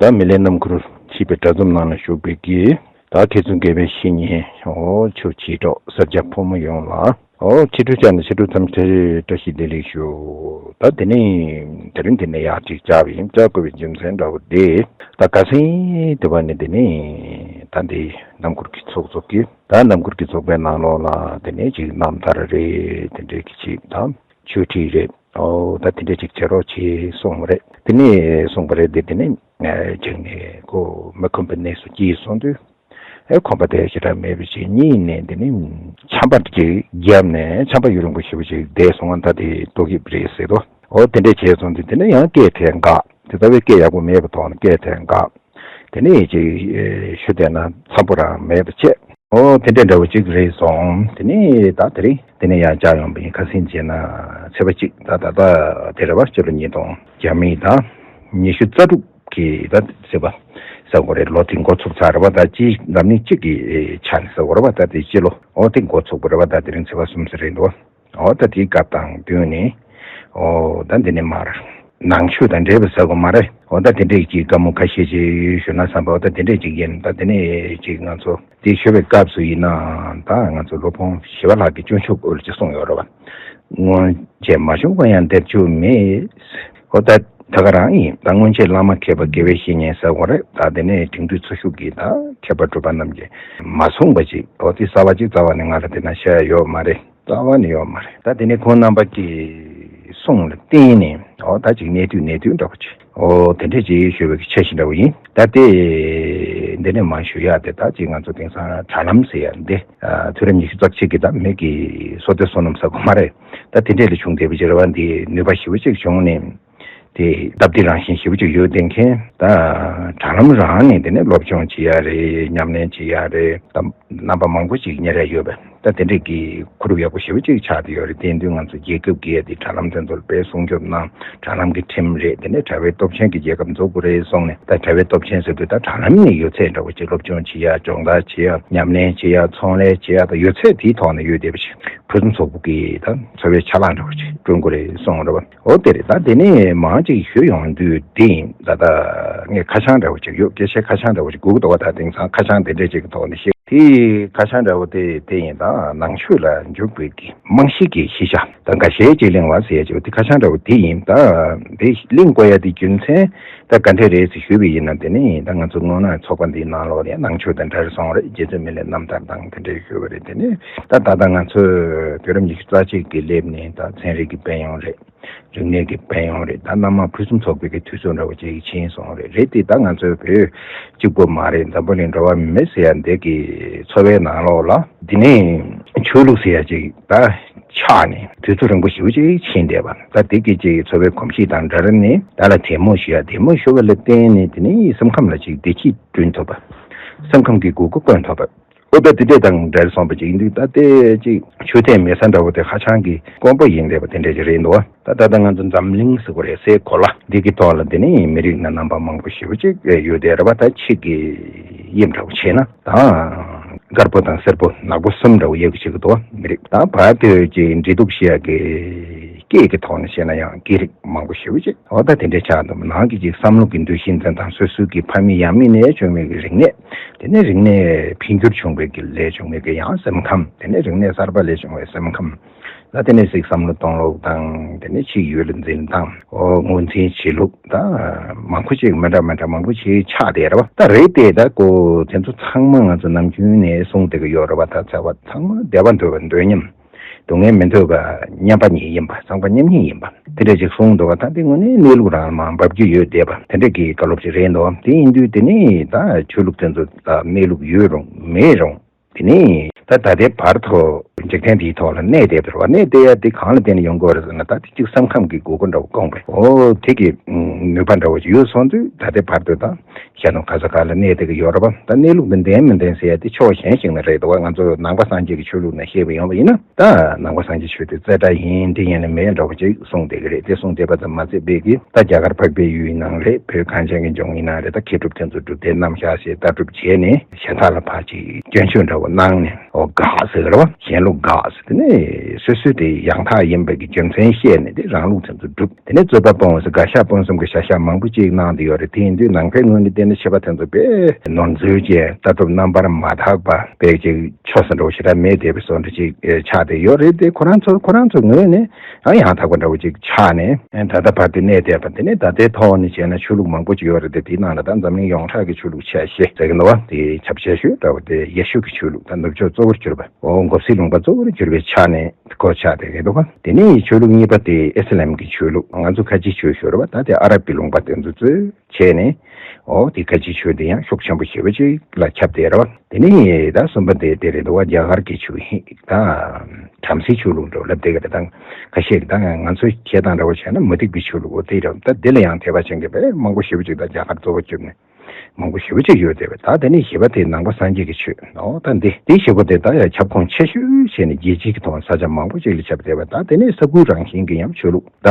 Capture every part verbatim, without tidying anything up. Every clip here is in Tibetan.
ད་མི་ལའི་རྣམ་མགུར་ཞེས་པའི་གྲྭ་འཛོམས་ནང་ལ་ཞུགས་པའི་གི་ད་མཁས་བཙུན་དགེ་བའི་བཤེས་གཉེན་འོ་ཆོས་བྱེད་གྲོགས་སེར་སྐྱ་ཕོ་མོ་ཡོངས་ལ་འོ་ཆེ་ཕྲུག་ཅག་ནས་ཆེ་ཕྲུག་ཐམས་ཅད་བཀྲ་ཤིས་བདེ་ལེགས་ཞུ། ད་དེ་ནས་དེ་རིང་འདི་ནས་ཡར་ཅིག་བཅར་བ་ཡིན། བཅར་དགོས་པའི་རྒྱུ་མཚན་འདྲ་བོ་དེ་ད་ཁ་སང་དེ་བ་ནས་དེ་ནས་ད་འདི་རྣམ་མགུར་གྱི་ཚོགས་གཙོ་གིས་ད་རྣམ་མགུར་གྱི་ཚོགས་པའི་ནང་ལོགས་ལ་དེ་ནས་ཅིག་རྣམ་ཐར་རེད། དེ་འདྲའི་གི་ཅིག་ད་ཆོས་ཁྲིད་རེད། ཨོ་ད་དེ་འདྲས་ཅིག་བྱེད་རོགས་བྱེད་གསུངས་པ་རེད། དེ་ནས་གསུངས་པ་རེད་དེ། དེ་ནས་ཅིག་ནས་ཁོ་མི་ཁོམ་པའི་གནས་སུ་སྐྱེས་སོང་དུས་ཨེ་ཁོམ་པ་དེ་ཞེ་དྲག་མེད་པ་ཅིག་གཉིས་ནས་དེ་ནས་ཆམ་པ་ཅིག་བརྒྱབ་ནས་ཆམ་པ་ཡུན་རིང་པོ་ཞེ་པོ་ཅིག་བསྡད་སོང་བ། ད་དེ་ལྟོགས་ཡོད་རེད་ཟེར་དོ། ཨོ་དེ་འདྲས་བྱས་སོང་དུས་དེ་ནས་ཡང་སྐད་དེ་འགག་དེ་ལྟ་བུའི་སྐད་ཡག་པོ་མེད་པ་མཐོང་ནས་སྐད་དེ་འགག་དེ་ནས་ཅིག་ཨེ་ཞུ་བསྡད་ན་འཚམ་པོ་རང་མེད་པ་བྱས། ཨོ་དེ་འདྲ་འདྲ་བོ་ཅིག་རེད་སོང་། དེ་ནས་ད་དེ་རིང་དེ་ནས་ཡང་བཅར་ཡོང་པ་ཡིན། ཁ་སང་བྱས་ན་ཚེས་པ་གཅིག་ད་ད་ད་དེ་རེད་བ། སྤྱི་ལོ་ཉིས་སྟོང་བརྒྱ་མེད་ད་ཉི་ཤུ་རྩ་དྲུག་གི་ད་ཚེས་པ་ཟེར་དགོས་རེད། ལོ་དེ་འགོ་ཚུགས་ཚར་རེད་བ། ད་སྤྱི་འཛམ་གླིང་གཅིག་གི་ཆ་ནས་ཟེར་དགོས་རེད་བ། ད་དེ་སྤྱི་ལོ་ཨོ་དེ་འགོ་ཚུགས་པ་རེད་བ། ད་དེ་རིང་ཚེས་པ་གསུམ་ཙམ་རེད་འདུག་ཨོ་ད་དེའི་སྐབས་དང་བསྟུན་ནས་ཨོ་ད་འདི་ནས་མར་ནང་ཆོས་དང་འབྲེལ་བ་ཟེར་དགོས་མ་རེད། ཨོ་ད་དེ་འདྲས་ཀྱི་བཀའ་མོལ་ཁ་ཤས་ཅིག་ཞུ་ན་བསམ་པ། ཨོ་ད་དེ་འདྲས་ཅིག་ཡིན། ད་དེ་ནས་ཅིག་ང་ཚོ་དེ་ཞུ་བའི་སྐབས་སུ་ཡིན་ནའང་ད་ང་ཚོ་སློབ་དཔོན་ཞི་བ་ལྷ་གིས་སྤྱོད་འཇུག་འོལ་ཅིག་གསུངས་ཡོད་རེད་བ། སྔོན་ཆད་མ་བྱུང་བ་ཡང་འདིར་བྱུང་མེད། ཨོ་ད་ད་ག་རང་ཡིན། ད་སྔོན་ཆད་བླ་མ་མཁས་པ་དགེ་བའི་བཤེས་གཉེན་ཟེར་དགོས་རེད། ད་དེ་ནས་དེང་དུས་འཚོ་བཞུགས་ཀྱི་ད་མཁས་པ་གྲུབ་པ་རྣམས་ཀྱིས་མ་གསུངས་པ་ཅིག་ཨོ་དེ་གསར་བ་ཅིག་རྩ་བ་ནས་ང་ལ་དེ་ན་བཤད་ཡ་ཡོད་མ་རེད། རྩ་བ་ནས་ཡོད་མ་རེད། ད་དེ་ནས་ཁོང་རྣམ་པ་གི་གསུང་ལ་བརྟེན་ནས་ཨོ་ད་ཅིག་གནས་དུས་གནས་དུས་འདྲ་པོ་ཅིག་ཨོ་དེ་འདྲས་ཅིག་ཞུ་བའི་འཆར་གཞི་འདྲ་པོ་ཡིན། ད་དེ་འདི་ནས་མ་ཞུ་ཡ་དེ་ད་ཅིག་ང་ཚོ་དེང་སང་དྲ་ལམ་ཟེར་ཡ་འདི་ཨ་དུས་རབས་ཉི་ཤུ་རྩ་གཅིག་གི་ད་མི་གི་བསོད་བདེ་བསོད་ནམས་ཟེར་དགོས་མ་རེད། ད་དེ་འདྲས་ལ་བྱུང་བསྡད་པ་ཅིག་རེད་བ། འདི་ནུས་པ་ཞེ་པོ་ཅིག་བྱུང་ནས། དེ་སྟབས་བདེ་རང་བཞིན་ཞེ་པོ་ཅིག་ཡོད་བསྡད་མཁན་ད་དྲ་ལམ་རང་ནས་དེ་ནས་སློབ་སྦྱོང་བྱེད་ཡ་རེད། ཉམས་ལེན་བྱེད་ཡ་རེད། ད་རྣམ་པ་མང་པོ་ཅིག་གཉེར་ཡ་ཡོད་པ། ད་དེ་འདྲས་ཀྱི་གུ་རུབ་ཡག་པོ་ཞེ་པོ་ཅིག་ཆགས་བསྡད་ཡོད་རེད། དེ་དུས་ང་ཚོ་རྒྱལ་ཁབ་ཀྱི་དེ་དྲ་ལམ་དེ་ཚོར་དཔེ་སྲུང་སྐྱོབ་གནང་། དྲ་ལམ་གྱི་ཁྲིམས་རེད། དེ་ནས་དྲ་བའི་སྟོབས་ཆེན་གྱི་རྒྱལ་ཁབ་འཛུགས་དགོས་རེད་གསུངས་ནས། ད་དྲ་བའི་སྟོབས་ཆེན་ཟེར་དུས་ད་དྲ་ལམ་ནས་ཡོད་ཚད་འདྲ་བོ་ཅིག་སློབ་སྦྱོང་བྱེད་ཡ། སྦྱོང་བརྡར་བྱེད་ཡ། ཉམས་ལེན་བྱེད་ཡ། ཚོང་ལས་བྱེད་ཡ། ད་ཡོད་ཚད་དེའི་ཐོག་ནས་ཡོད་བསྡད་པ་ཞིག་ཕུན་སུམ་ཚོགས་པོ་གི་ད་འཚོ་བའི་ཆ་ལག་འདྲ་བོ་ཅིག་བསྐྲུན་དགོས་རེད་གསུངས་རེད་བ། འོ་དེ་རེད། ད་དེ་ནས་མང་ཅིག་ཞུ་ཡོང་དུས་དེ་ཡིན། ད་ད་ངས་ཁ་བྱང་འདྲ་བོ་ཅིག་ཡོད། སྐད་ཆའི་ཁ་བྱང་འདྲ་བོ་ཅིག་སྒུག་འདུག་བ། ད་དེང་སང་ཁ་བྱང་དེ་འདྲས་ཅིག་གི་ཐོག་ནས་བཤད། དེའི་ཁ་བྱང་འདྲ་བོ་དེ་དེ་ཡིན། ད་ནང་ཆོས་ལ་འཇུག་པའི་གི་རྨང་གཞི་གི་གཞི་བཞག་ད་འགའ་ཤས་ཅིག་གླེང་བ་ཟེར་ཡ་ཅིག་ཡོད། དེ་ཁ་བྱང་འདྲ་བོ་དེ་ཡིན། ད་དེ་གླེང་དགོས་ཡ་དེ་རྒྱུ་མཚན་ད་ག་འདྲས་རེད་ཟེར་ཞུས་པ་ཡིན་ན། དེ་ནི་ད་ང་ཚོ་སྔོན་མ་ཚོགས་པ་འདིའི་ནང་ལོགས་ནས་ནང་ཆོས་དང་འབྲེལ་སོང་རེད། རྗེ་བཙུན་མི་ལའི་རྣམ་ཐར་དང་དེ་འདྲས་ཞུས་པ་རེད། དེ་ནི་ད་ད་ལྟ་ང་ཚོས་དུས་རབས་ཉི་ཤུ་རྩ་གཅིག་གི་སླེབས་ནས་ད་ཚན་རིག་གི་དཔལ་ཡོན་རེད། རིག་གནས་ཀྱི་དཔལ་ཡོན་རེད། ད་སྣ་མང་ཕུན་སུམ་ཚོགས་པའི་གི་དུས་ཚོད་འདྲ་བོ་ཅིག་ཕྱིན་སོང་རེད། རེད་དེ་ད་ང་ཚོའི་བོད་གཅིག་པོ་མ་རེད། འཛམ་བུ་གླིང་འགྲོ་བ་མི་ཟེར་ཡ་འདི་གི་འཚོ་བའི་ནང་ལོགས་ལ་འདི་ནས་ཆོས་ལུགས་ཟེར་ཡ་ཅིག་ད་ཆགས་ནས་དུས་ཚོད་རིང་པོ་ཞེ་པོ་ཅིག་ཕྱིན་བསྡད་པ། ད་འདི་གི་ཅིག་འཚོ་བའི་གོམས་གཤིས་དང་འདྲ་རེད་ནས་ད་ལ་དལ་མོ་ཞུ་ཡ། དལ་མོ་ཞུ་བ་ལ་བརྟེན་ནས་འདི་ནས་སེམས་ཁམས་ལ་ཅིག་བདེ་སྐྱིད་བསྐྲུན་ཐུབ་པ། སེམས་ཁམས་ཀྱི་འགུལ་སྐྱོད་བསྐྲུན་ཐུབ་པ། ཨོ་ད་དེ་འདྲས་དང་འབྲེལ་སོང་པ་ཅིག་ཡིན་དུས། ད་ལྟའི་ཅིག་ཆོས་དད་མེད་ས་འདྲ་བོ་དེ་ཧ་ཅང་གི་དཀོན་པོ་ཡིན་བསྡད་པ་དེ་འདྲས་ཅིག་རེད་འདུག་ད་ད་ལྟ་ང་ཚོ་འཛམ་གླིང་ཟེར་དགོས་རེད། སའི་གོ་ལ་འདི་གི་ཐོག་ལ་དེ་ནི་མི་རིགས་སྣ་རྣམ་པ་མང་པོ་ཞེ་པོ་ཅིག་ཡོད་བསྡད་རེད་པ། ད་ཕྱི་གི་དབྱིབས་འདྲ་བོ་བྱས་ན་ད་དཀར་པོ་དང་སེར་པོ་ནག་པོ་གསུམ་འདྲ་བོ་ཡོད་ཀྱི་ཅིག་འདུག་མི་རིགས་ད་བར་དུ་ཅིག་འབྲེལ་གཏུག་བྱེད་ཡ་གི་སྐད་ཀྱི་ཐོག་ནས་བཤད་ན་ཡང་སྐད་རིགས་མང་པོ་ཞེ་པོ་ཅིག་འོ་ད་དེ་འདྲའི་ཆགས་འདུག་ནང་གི་ཅིག་བསམ་བློ་གི་འདུ་ཤེས་འཛིན་སྟངས། སོ་སོའི་གི་ཕ་མེས་ཡང་མེས་ནས་བྱུང་བའི་གི་རིག་གནས། དེ་ནས་རིག་གནས་འཕེལ་འགྱུར་བྱུང་བའི་གི་ལས་བྱུང་བའི་གི་ཡང་སེམས་ཁམས། དེ་ནས་རིག་གནས་གསར་པ་ལས་བྱུང་བའི་སེམས་ཁམས། ད་དེ་ནས་ཅིག་བསམ་བློ་གཏོང་ལུགས་དང་། དེ་ནས་ཕྱི་ཡུལ་ལ་འཛིན་སྟངས། འོ་ངོས་འཛིན་བྱེད་ལུགས། ད་མང་པོ་ཅིག་མི་འདྲ་མི་འདྲ་མང་པོ་ཅིག་ཆགས་བསྡད་རེད་བ། ད་རེད་དེ་ད་ཀོ་དེ་ཚོ་ཚང་མ་ང་ཚོ་ནམ་རྒྱུན་ནས་གསུངས་བསྡད་གི་ཡོད་རེད་བ། ད་བྱ་བ་ཚང་མ་བདེ་བ་འདོད་པ་འདོད་མཉམ། སྡུག་བསྔལ་མི་འདོད་པ་མཉམ་པ་ཉིད་ཡིན་པ། ཚང་མ་མཉམ་ཉིད་ཡིན་པ། དེ་འདྲ་ཅིག་གསུངས་འདུག་བ། ད་འདི་དངོས་གནས་གནས་ལུགས་རང་ལ་མར་འབབ་ཀྱི་ཡོད་བསྡད་པ་དེ་འདྲ་གི་བཀའ་སློབ་ཅིག་རེད་འདུག་དེ་ཡིན་དུས་དེ་ནི་ད་ཆོས་ལུགས་དེ་ཚོ་ལ་གནས་ལུགས་ཡོད་རུང་མེད་རུང་། དེ་ནི་ད་ད་ལྟའི་བར་དུ་འཇིག་རྟེན་འདིའི་ཐོག་ལ་གནས་བསྡད་པ་རེད་བ། གནས་བསྡད་ཡ་དེ་གང་ལ་བརྟེན་ནས་ཡོང་གི་ཡོད་རེད་ཟེར་ན། ད་དེ་གཅིག་སེམས་ཁམས་ཀྱི་འགུལ་སྐྱོད་འདྲ་བོ་བསྐོངས་པས། འོ་དེ་གི་ནུས་པ་འདྲ་བོ་ཅིག་ཡོད་སོང་དུས། ད་ལྟའི་བར་དུ་ད་ཤ་དང་ཁ་ས་ག་ལ་གནས་བསྡད་ཀྱི་ཡོད་རེད་བ། ད་གནས་ལུགས་འདི་བདེན་མི་བདེན་ཟེར་ཡ་དེ་ཕྱོགས་གཞན་ཞིག་ནས་རེད་འདུག་བ། ང་ཚོ་ནང་པ་སངས་རྒྱས་ཀྱི་ཆོས་ལུགས་ནས་བཤད་པ་ཡིན་པ་ཡིན་ན། ད་ནང་པ་སངས་རྒྱས་ཆོས་དེ་རྩེ་གྲ་ཡིན། འདི་ཡིན་ལ་མེད་འདྲ་བོ་ཅིག་གསུངས་བསྡད་ཀྱི་རེད། དེ་གསུངས་བསྡད་པ་ཙམ་མ་ཟད་པའི་གི་ད་རྒྱ་གར་འཕགས་པའི་ཡུལ་ནང་རེད། བོད་གངས་ཅན་གྱི་ལྗོངས་ཡིན་ན་རེད། ད་མཁས་གྲུབ་དེ་ཚོ་སྒྲུབ་སྡེ་རྣམ་གཞག་ཞེས་ལྟ་གྲུབ་བྱས་ནས་ཞལ་ཐང་ལ་ཕར་ཅིག་སྐྱོན་བརྗོད་འདྲ་བོ་གནང་ནས། འོ་དགག་ཟེར་གི་རེད་བ། གཞན་ དགག་ཟེར། དེ་ནས་སོ་སོའི་དེ་ཡང་དག་ཡིན་པའི་གི་རྒྱུ་མཚན་བཤད་ནས་དེ་རང་ལུགས་དེ་ཚོ་སྒྲུབ། དེ་ནས་རྩོད་པ་སྤོང་བ་ཟེར། དགག་བཞག་སྤོང་གསུམ་གྱི་བྱ་བཞག་མང་པོ་ཅིག་གནང་བསྡད་ཡོད་རེད། དེ་ཡིན་དུས་ནང་པའི་ངོས་ནས་བལྟས་ན་བྱེད་པ་དེ་ཚོ་དཔེ་ནོར་འཛོལ་ཅན། ལྟ་གྲུབ་རྣམ་པར་མ་དག་པ། དཔེ་ཅིག་ཆོས་ཟེར་འདྲ་བོ་ཞེ་དྲག་མེད་བསྡད་པའི་བཟོ་འདྲ་ཅིག་ཆགས་བསྡད་ཡོད་རེད། དེ་ཁོ་རང་ཚོ་ཁོ་རང་ཚོའི་ངོས་ནས་ཡང་ཡང་དག་པ་འདྲ་བོ་ཅིག་ཆགས་ནས། ད་ལྟ་བར་དུ་གནས་བསྡད་པ་དེ་ནི་ད་ལྟའི་ཐོག་ནས་བྱས་ན་ཆོས་ལུགས་མང་པོ་ཅིག་ཡོད་རེད་དེ། དེའི་ནང་ལ་ད་འཛམ་གླིང་ཡོངས་གྲགས་ཀྱི་ཆོས་ལུགས་ཆ་ཤས་ཟེར་གྱི་འདུག་བ། དེ་ཁྱབ་ཆེ་ཤོས་འདྲ་བོ་དེ་ཡེ་ཤུ་གི་ཆོས་ལུགས། ད་ནུབ་ཕྱོགས་གཙོ་བོར་གྱུར་པ། འོ། འགོ་སྲིད་ལུང་པ་གཙོ་བོར་གྱུར་པའི་ཆ་ནས་ཁོ་ཆགས་བསྡད་ཀྱི་འདུག་བ། དེ་ནས་ཆོས་ལུགས་གཉིས་པ་དེ་ཨི་སི་ལམ་གྱི་ཆོས་ལུགས། ང་ཚོ་ཁ་ཆེའི་ཆོས་ཞུ་རེད་བ། ད་དེ་ཨ་རབ་ཀྱི་ལུང་པ་དེ་ཚོ་གཙོས་བྱས་ནས། འོ། དེ་ཁ་ཆེའི་ཆོས་དེ་ཡང་ཤུགས་ཆེན་པོ་ཞེ་པོ་ཅིག་ལ་ཁྱབ་བསྡད་རེད་བ། དེ་ནས་ད་གསུམ་པ་དེ་དེ་རེད་འདུག་བ། རྒྱ་གར་གྱི་ཆོས་ཡིན། ད་བྲམ་ཟེའི་ཆོས་ལུགས་འདྲ་བོ་ལབ་བསྡད་ཀྱི་རེད། ད་ཁ་ཤས་ཀྱིས་ད་ང་ཚོའི་ཁྱད་སྟངས་འདྲ་བོ་བྱས་ན་མུ་སྟེགས་པའི་ཆོས་ལུགས། འོ་དེ་རེད། ད་དེ་ལ་ཡང་དད་པ་བྱེད་མཁན་དཔེ་མང་པོ་ཞེ་པོ་ཅིག་ད་རྒྱ་གར་གཙོ་བོ་གྱུར་ནས་མང་པོ་ཞེ་པོ་ཅིག་ཡོད་བསྡད་པ། ད་དེ་ནས་བཞི་པ་དེ་ནང་པ་སངས་རྒྱས་ཀྱི་ཆོས། འོ་ད་འདི་འདི་བཞི་པོ་དེ་ད་ཡང་ཁྱབ་ཁོངས་ཆེ་ཤོས་བྱས་ནས་རྒྱལ་སྤྱིའི་གི་ཐོག་ས་ཆ་མང་པོ་ཅིག་ལ་ཁྱབ་བསྡད་པ། ད་དེ་ནས་ས་ཁུལ་རང་བཞིན་གྱི་ཡང་ཆོས་ལུགས་ད་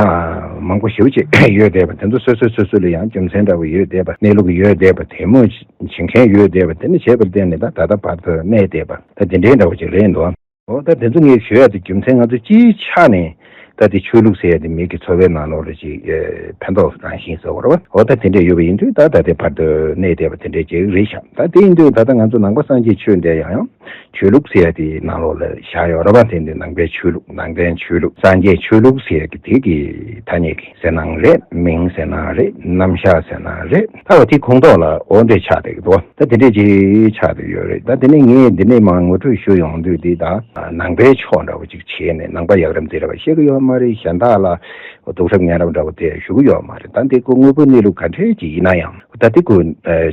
མང་པོ་ཞེ་པོ་ཅིག་ཡོད་བསྡད་པ། དེ་ཚོ་སོ་སོ་སོ་སོ་ལ་ཡང་རྒྱུ་མཚན་འདྲ་བོ་ཡོད་བསྡད་པ། གནས་ལུགས་ཡོད་བསྡད་པ། དེ་མོ་བྱེད་མཁན་ཡོད་བསྡད་པ། དེ་ནི་བྱས་པར་བརྟེན་ནས་ད་ད་ལྟ་བར་དུ་གནས་བསྡད་པ་ད་དེ་འདྲའི་འདྲ་བོ་ཅིག་རེད་འདུག། འོ་ད་དེ་ཚོ་ངས་ཞུ་ཡ་དེ་རྒྱུ་མཚན་ང་ཚོ་སྤྱིའི་ཆ་ནས་ད་དེ་ཆོས་ལུགས་ཟེར་ཡ་དེ་མི་གི་འཚོ་བའི་ནང་ལོགས་ལ་ཅིག་ཨེ་ཕན་ཐོགས་རང་བཞིན་ཟེར་བ་རེད་བ། འོ་ད་དེ་འདྲ་ཡོད་པ་ཡིན་དུས་ད་ད་ལྟའི་བར་དུ་གནས་བསྡད་པ་དེ་འདྲ་ཅིག་རེད་ཤག། ད་དེ་ཡིན་དུས་ད་ལྟ་ང་ཚོ་ནང་པ་སངས་རྒྱས་ཆོས་འདི་ཡང་ཡང་ཆོས་ལུགས་ཟེར་ཡ་དེའི་ནང་ལོགས་ལ་བཞག་ཡོད་རེད་བ། དེ་འདི་ནང་པའི་ཆོས་ལུགས། ནང་བསྟན་ཆོས་ལུགས། སངས་རྒྱས་ཆོས་ལུགས་ཟེར་ཡ་གི་དེ་གི་ཐ་སྙད་ཀྱི་ཟེར་སྣང་རེད། མིང་ཟེར་སྣང་རེད། རྣམ་གཞག་ཟེར་སྣང་རེད། ད་བ་དེ་ཁོངས་གཏོགས་ལ་འོ་འདྲས་ཆགས་བསྡད་ཀྱི་འདུག། ད་དེ་འདྲས་ཅིག་ཆགས་བསྡད་ཡོད་རེད། ད་དེ་ནས་ངས་འདི་ནས་མར་ངོ་སྤྲོད་ཞུ་ཡོང་དུས་འདི་ད་ནང་པའི་ཕྱོགས་འདྲ་བོ་ཅིག་བྱས་ནས་ནང་པ་ཡག་རབ་མཛེས་རབ་བཤད་ཀྱི་ཡོད་མ་རེད། གཞན་དག་ལ་སྡུག་རབ་ངན་རབ་འདྲ་བོ་དེ་ཞུ་གི་ཡོད་མ་རེད། ད་འདི་ཁོ་དངོས་པོའི་གནས་ལུགས་ག་འདྲས་ཅིག་ཡིན་ན་ཡང་། ད་འདི་ཁོ་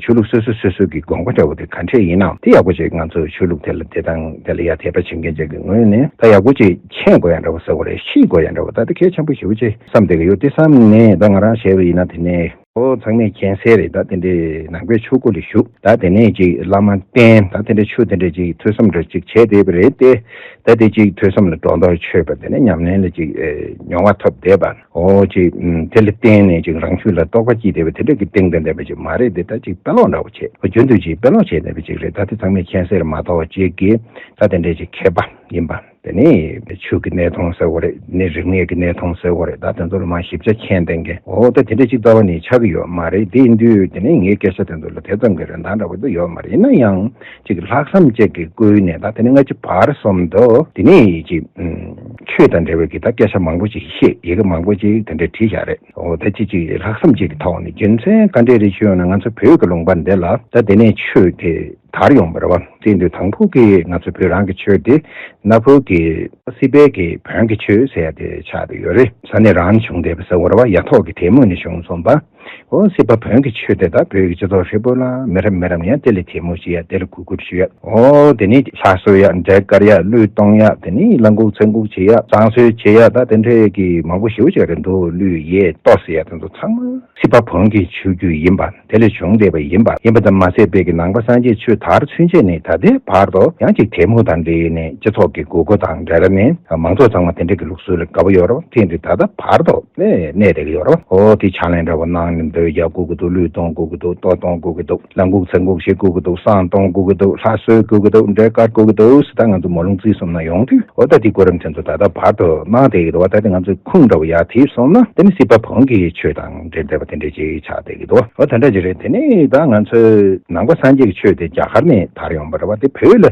ཆོས་ལུགས་སོ་སོ་སོ་སོ་གི་དགོངས་པ་འདྲ་བོ་དེ་ག་འདྲས་ཡིན་ནའང་དེ་ཡག་པོ་ཅིག་ང་ཚོ་ཆོས་ལུགས་དེ་ལ་དེ་དང་དེ་ལ་ཡ་དད་པ་བྱེད་མཁན་ཅིག་གི་ངོས་ནས་ད་ཡག་པོ་ཅིག་མཁྱེན་དགོས་ཡ་འདྲ་བོ་ཟེར་དགོས་རེད། ཤེས་དགོས་ཡ་འདྲ་བོ་ད་དེ་གལ་ཆེན་པོ་ཞེ་པོ་ཅིག་བསམ་བསྡད་ཀྱི་ཡོད། དེ་བསམ་ནས་ད་ང་རང་བྱས་པ་ཡིན་ན་དེ་ནས། ཨོ། ཚང་མས་མཁྱེན་གསལ་རེད། ད་དེ་འདྲའི་ནང་པའི་ཆོས་སྒོ་ལ་ཞུགས། ད་དེ་ནས་ཅིག་བླ་མ་བསྟེན། ད་དེ་འདྲའི་ཆོས་དེ་འདྲ་ཅིག་ཐོས་བསམ་འདྲ་ཅིག་བྱས་བསྡད་པ་རེད་དེ། ད་དེ་ཅིག་ཐོས་བསམ་ལ་སྒྲོ་འདོགས་ཆོད་པ། དེ་ནས་ཉམས་ལེན་ལ་ཅིག་ཨེ་མྱོང་བ་ཐོབ་བསྡད་པ། ཨོ། ཅིག་ཨུམ། དེ་ལ་བརྟེན་ནས་ཅིག་རང་རྒྱུད་ལ་རྟོགས་པ་སྐྱེས་བསྡད་པ་དེ་འདྲ་གི་སྟེང་དུ་བསྡད་པ་ཅིག་མ་རེད་དེ། ད་ཅིག་དཔེ་ཀློག་འདྲ་བོ་བྱས། ཨོ། རྒྱུན་དུ་ཅིག་དཔེ་ཀློག་བྱས་བསྡད་པ་ཅིག་རེད། ད་དེ་ཚང་མས་མཁྱེན་གསལ་ལ་མ་གཏོགས་ཅིག་གིས་ད་དེ་འདྲའི་ཅིག་མཁས་པ་ཡིན་པ། དེ་ནས་ཆོས་ཀྱི་གནས་སྟངས་ཟེར་བ་རེད། ནི་རིག་གནས་ཀྱི་གནས་སྟངས་ཟེར་བ་རེད། ད་དེ་ཚོ་ལ་མར་ཞིབ་ཆ་མཁྱེན་ལྡན་མཁན། འོ། ད་དེ་འདྲ་ཅིག་ལྟ་བ་ནི་ཆགས་ཀྱི་ཡོད་མ་རེད། དེ་ཡིན་དུས་དེ་ནས་ངའི་སྐད་ཆ་དེ་ཚོ་ལ་དེ་ཙམ་གྱི་རིན་ཐང་འདྲ་བོ་དེ་ཡོད་མ་རེད། ཡིན་ན་ཡང་ཅིག་ལྷག་བསམ་ཅིག་གིས་བསྐུལ་ནས་ད་དེ་ནས་སྔ་ཕྱི་བར་གསུམ་དུ་དེ་ནས་ཅིག་ཨུམ། ཆོས་དང་འབྲེལ་བའི་གི་ད་སྐད་ཆ་མང་པོ་ཅིག་བཤད། ཡི་གེ་མང་པོ་ཅིག་དེ་འདྲ་བྲིས་བཞག་རེད། འོ། ད་ཅིག་ཅིག་ལྷག་བསམ་ཅིག་གི་ཐོག་ནས་རྒྱུ་མཚན་ག་འདྲས་རེད་ཞུས་ཡོང་ན། ང་ཚོ་བོད་ཀྱི་ལུང་པ་འདི་ལ་ད་དེ་ནས་ཆོས་དེ་དར་ཡོང་བ་རེད་བ། དེ་འདི་དང་པོ་གི་ང་ཚོ་བོད་རང་གི་ཆོས་དེ་གནའ་བོའི་གི་སྲིད་པའི་གི་བོན་གྱི་ཆོས་ཟེར་ཡ་དེ་ཆགས་བསྡད་ཡོད་རེད། ས་གནས་རང་ནས་བྱུང་བསྡད་པ་ཟེར་བ་རེད་བ། ཡ་ཐོག་གི་དེ་མོ་ནས་བྱུང་སོང་བ། འོ། སྲིད་པ་བོན་གྱི་ཆོས་དེ་ད་བོད་ཀྱི་སྤྱི་ཚོགས་ཧྲིལ་པོ་ལ་མི་རབས་མི་རབས་ནས་ཡང་དེ་ལ་དད་མོས་བྱེད་ཡ། དེ་ལ་གུས་བཀུར་ཞུ་ཡ། འོ། དེ་ནས་ལྷ་གསོལ་ཡ། འབྲས་དཀར་ཡ། གླུད་གཏོང་ཡ། དེ་ནས་བླ་འགུགས་ཚེ་འགུགས་བྱེད་ཡ། བསང་གསོལ་བྱེད་ཡ། ད་དེ་འདྲའི་གི་མང་པོ་ཞེ་པོ་ཅིག་རེད། མདོ་གླུད་ཡས་གཏོ་ཟེར་ཡ་དེ་ཚོ་ཚང་མ་སྲིད་པ་བོན་གྱི་ཆོས་བརྒྱུད་ཡིན་པ། དེ་ལས་བྱུང་བསྡད་པ་ཡིན་པ། ཡིན་པ་ཙམ་མ་ཟད་བོད་ཀྱི་ནང་པ་སངས་རྒྱས་ཆོས་དར་ཚུན་ཆད་ནས་ད་ལྟའི་བར་དུ་ཡང་ཅིག་དད་མོས་དང་འབྲེལ་ནས་སྤྱི་ཚོགས་ཀྱི་དགོས་མཁོ་དང་འབྲེལ་ནས་མང་ཚོགས་ཚང་མ་དེ་འདྲ་གི་ལུགས་སྲོལ་ལ་དགའ་པོ་ཡོད་རེད་བ། དེ་འདྲ་ད་ལྟ་བར་དུ་གནས་གནས་བསྡད་ཀྱི་ཡོད་རེད་བ། འོ། དེ་ཕྱག་ལེན་འདྲ་བོ་གནང་ནས་མདོ་རྒྱག་དགོས་ཀྱི་འདུག་གླུད་གཏོང་དགོས་ཀྱི་འདུག་གཏོ་གཏོང་དགོས་ཀྱི་འདུག་བླ་འགུགས་ཚེ་འགུགས་བྱེད་དགོས་ཀྱི་འདུག་བསང་གཏོང་དགོས་ཀྱི་འདུག་ལྷ་གསོལ་དགོས་ཀྱི་འདུག་འབྲས་དཀར་དགོས་ཀྱི་འདུག་ཟེར། ད་ང་ཚོ་མོ་ལུང་རྩིས་གསུམ་ནང་ཡོང་དུས། འོ། ད་དེ་གོ་རིམ་དེ་ཚོ་ད་ལྟ་བར་དུ་གནང་བསྡད་ཀྱི་འདུག་བ། ད་དེ་ང་ཚོས་ཁུངས་འདྲ་བོ་ཡར་དེད་སོང་ན། དེ་ནི་སྲིད་པ་བོན་གྱི་ཆོས་དང་འབྲེལ་བསྡད་པ་དེ་འདྲ་ཅིག་ཆགས་བསྡད་ཀྱི་འདུག་འོ། དེ་འདྲ་ཅིག་རེད། དེ་ནས་ད་ང་ཚོའི་ནང་པ་སངས་རྒྱས་ཀྱི་ཆོས་དེ་རྒྱ་གར་ནས་དར་ཡོང་བ་རེད་བ། དེ་བོད་ལ་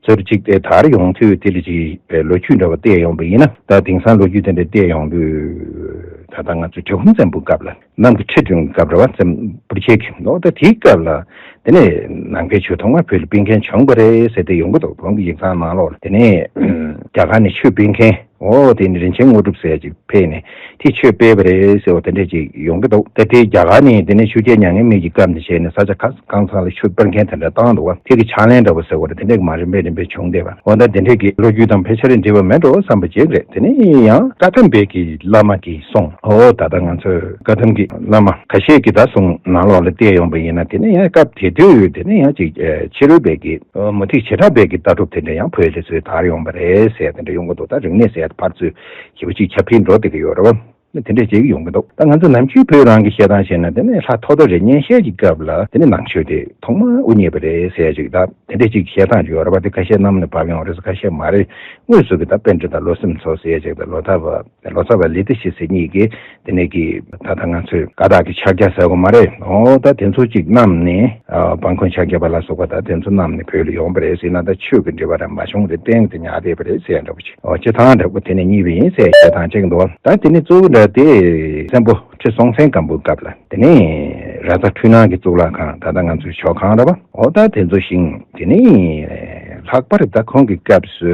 ཚུར་ཅིག་དེ་དར་ཡོང་དུས་དེ་ལ་ཅིག་ལོ་རྒྱུས་འདྲ་བོ་བལྟས་ཡོང་བ་ཡིན་ན། ད་དེང་སང་ལོ་རྒྱུས་དེ་འདྲ་བལྟས་ཡོང་དུས། ད་ལྟ་ང་ཚོའི་གྲི་གུམ་བཙན་པོའི་སྐབས་ལ། གནམ་གྱི་ཁྲི་སྟོན་གྱི་སྐབས་རེད་བ། བཙན་པོ་རྒྱལ་གྱི། འོ། ད་དེའི་སྐབས་ལ་དེ་ནས་ནང་པའི་ཆོས་ཐོག་མར་བོད་ལ་སྤེལ་མཁན་བྱུང་བ་རེད་ཟེར་དེ་ཡོང་གི་འདུག་བོན་གྱི་ཡིག་ཚང་ནང་ལོགས་ལ། དེ་ནས་རྒྱ་གར་ནས་ཆོས་སྤེལ་མཁན། འོ། དེ་ནས་རིན་ཆེན་དངོས་གྲུབ་ཟེར་ཅིག་ཕེབས་ནས་དེས་ཆོས་སྤེལ་བ་རེད་ཟེར་བ་དེ་འདྲ་ཅིག་ཡོང་གི་འདུག་ད་དེ་རྒྱ་གར་ནས་དེ་ནས་ཆོས་རྒྱལ་མྱ་ངན་མེད་ཀྱི་སྐབས་ནས་བྱས་ནས་ས་ཆ་ཁ་གང་ཚང་ལ་ཆོས་སྤེལ་མཁན་དེ་འདྲ་བཏང་འདུག་བ། དེ་གི་ཕྱག་ལེན་འདྲ་བོ་ཟེར་བ་རེད། དེ་འདྲ་གི་མར་རིམ་པས་རིམ་པས་བྱུང་བསྡད་པ། འོ། ད་དེ་འདྲ་གི་ལོ་རྒྱུས་དང་ཕལ་ཆེར་འབྲེལ་བ་མེད་འགྲོ་བསམ་པ་ཅིག་རེད། དེ་ནས་ཡང་བཀའ་གདམས་པའི་གི་བླ་མ་གིས་གསུངས། འོ། ད་ལྟ་ང་ཚོས་བཀའ་གདམས་ཀྱི་བླ་མ་ཁ་ཤས་ཀྱི་ད་གསུང་ནང་ལོགས་ལ་བལྟས་ཡོང་པ་ཡིན་ན། དེ་ནས་ཡང་སྐབས་དེ་དུས་དེ་ནས་ཡང་ཅིག་ཨེ་ཕྱི་རོལ་པའི་གི་མུ་སྟེགས་བྱེ་བྲག་པའི་གི་ལྟ་གྲུབ་དེ་འདྲ་ཡང་བོད་ལ་ཚུར་དར་ཡོང་བ་རེད་ཟེར་དེ་འདྲ་ཡོང་གི་འདུག་ད་རིག་གནས་ཟེར་ཡ་ཕར་ཚུར་ཞེ་པོ་ཅིག་ཁྱབ་འཕེལ་འགྲོ་བསྡད་ཀྱི་ཡོད་རེད་བ། དེ་འདྲས་ཅིག་ཡོང་གི་འདུག་ད་ང་ཚོ་ནམ་རྒྱུན་བོད་རང་གི་བཤད་སྟངས་བྱས་ན་དེ་ནས་ལྷ་ཐོ་ཐོ་རེ་སྙན་ཤལ་གྱི་སྐབས་ལ་དེ་ནས་ནང་ཆོས་དེ་ཐོག་མར་དབུ་བརྙེས་པ་རེད་ཟེར་ཅིག་ད་དེ་འདྲས་ཅིག་བཤད་སྟངས་ཅིག་ཡོད་རེད་པ། དེ་ཁ་ཤས་གནམ་ནས་བབས་ཡོང་རེད་ཟེར། ཁ་ཤས་མ་རེད། དངོས་སུ་གི་ད་པཎྜི་ཏ་བློ་སེམས་མཚོ་ཟེར་ཅིག་ད་ལོ་ཙཱ་བ་ལོ་ཙཱ་བ་ལི་ཏི་ཤི་ཟེར་གཉིས་ཀྱིས་དེ་ནས་ཀྱི་ད་ལྟ་ང་ཚོས་ཀ་དག་གི་ཕྱག་རྒྱ་ཟེར་དགོས་མ་རེད། འོ་ད་དེ་ཚོ་ཅིག་བསྣམས་ནས་ཨ་སྤང་ཁོང་ཕྱག་རྒྱ་པ་ལ་སོགས་པ་ད་དེ་ཚོ་བསྣམས་ནས་བོད་ལ་ཡོང་པ་རེད་ཟེར་ན། ད་ཆོས་ཀྱི་འབྲེལ་བ་ར་མ་བྱུང་རེད། གཏན་དུ་ཉར་བསྡད་པ་རེད་ཟེར་ཡ་འདྲ་པོ་ཅིག་འོ་སྤྱི་བཏང་འདྲ་པོ་དེ་ནས་གཉིས་པ་ཡིན་ཟེར་བཤད་སྟངས་ཅིག་འདུག་ད་དེ་ནས་གཙོ་བོ་འདྲ་དེ་བཙན་པོ་ཁྲི་སྲོང་བཙན་སྒམ་པོའི་སྐབས་ལ་དེ་ནས་ར་ས་འཕྲུལ་སྣང་གི་གཙུག་ལག་ཁང་ད་ལྟ་ང་ཚོའི་ཞོ་ཁང་རེད་པ། འོ་ད་དེ་ཚོ་བཞེངས། དེ་ནས་ལྷག་པར་ད་ཁོང་གི་སྐབས་སུ་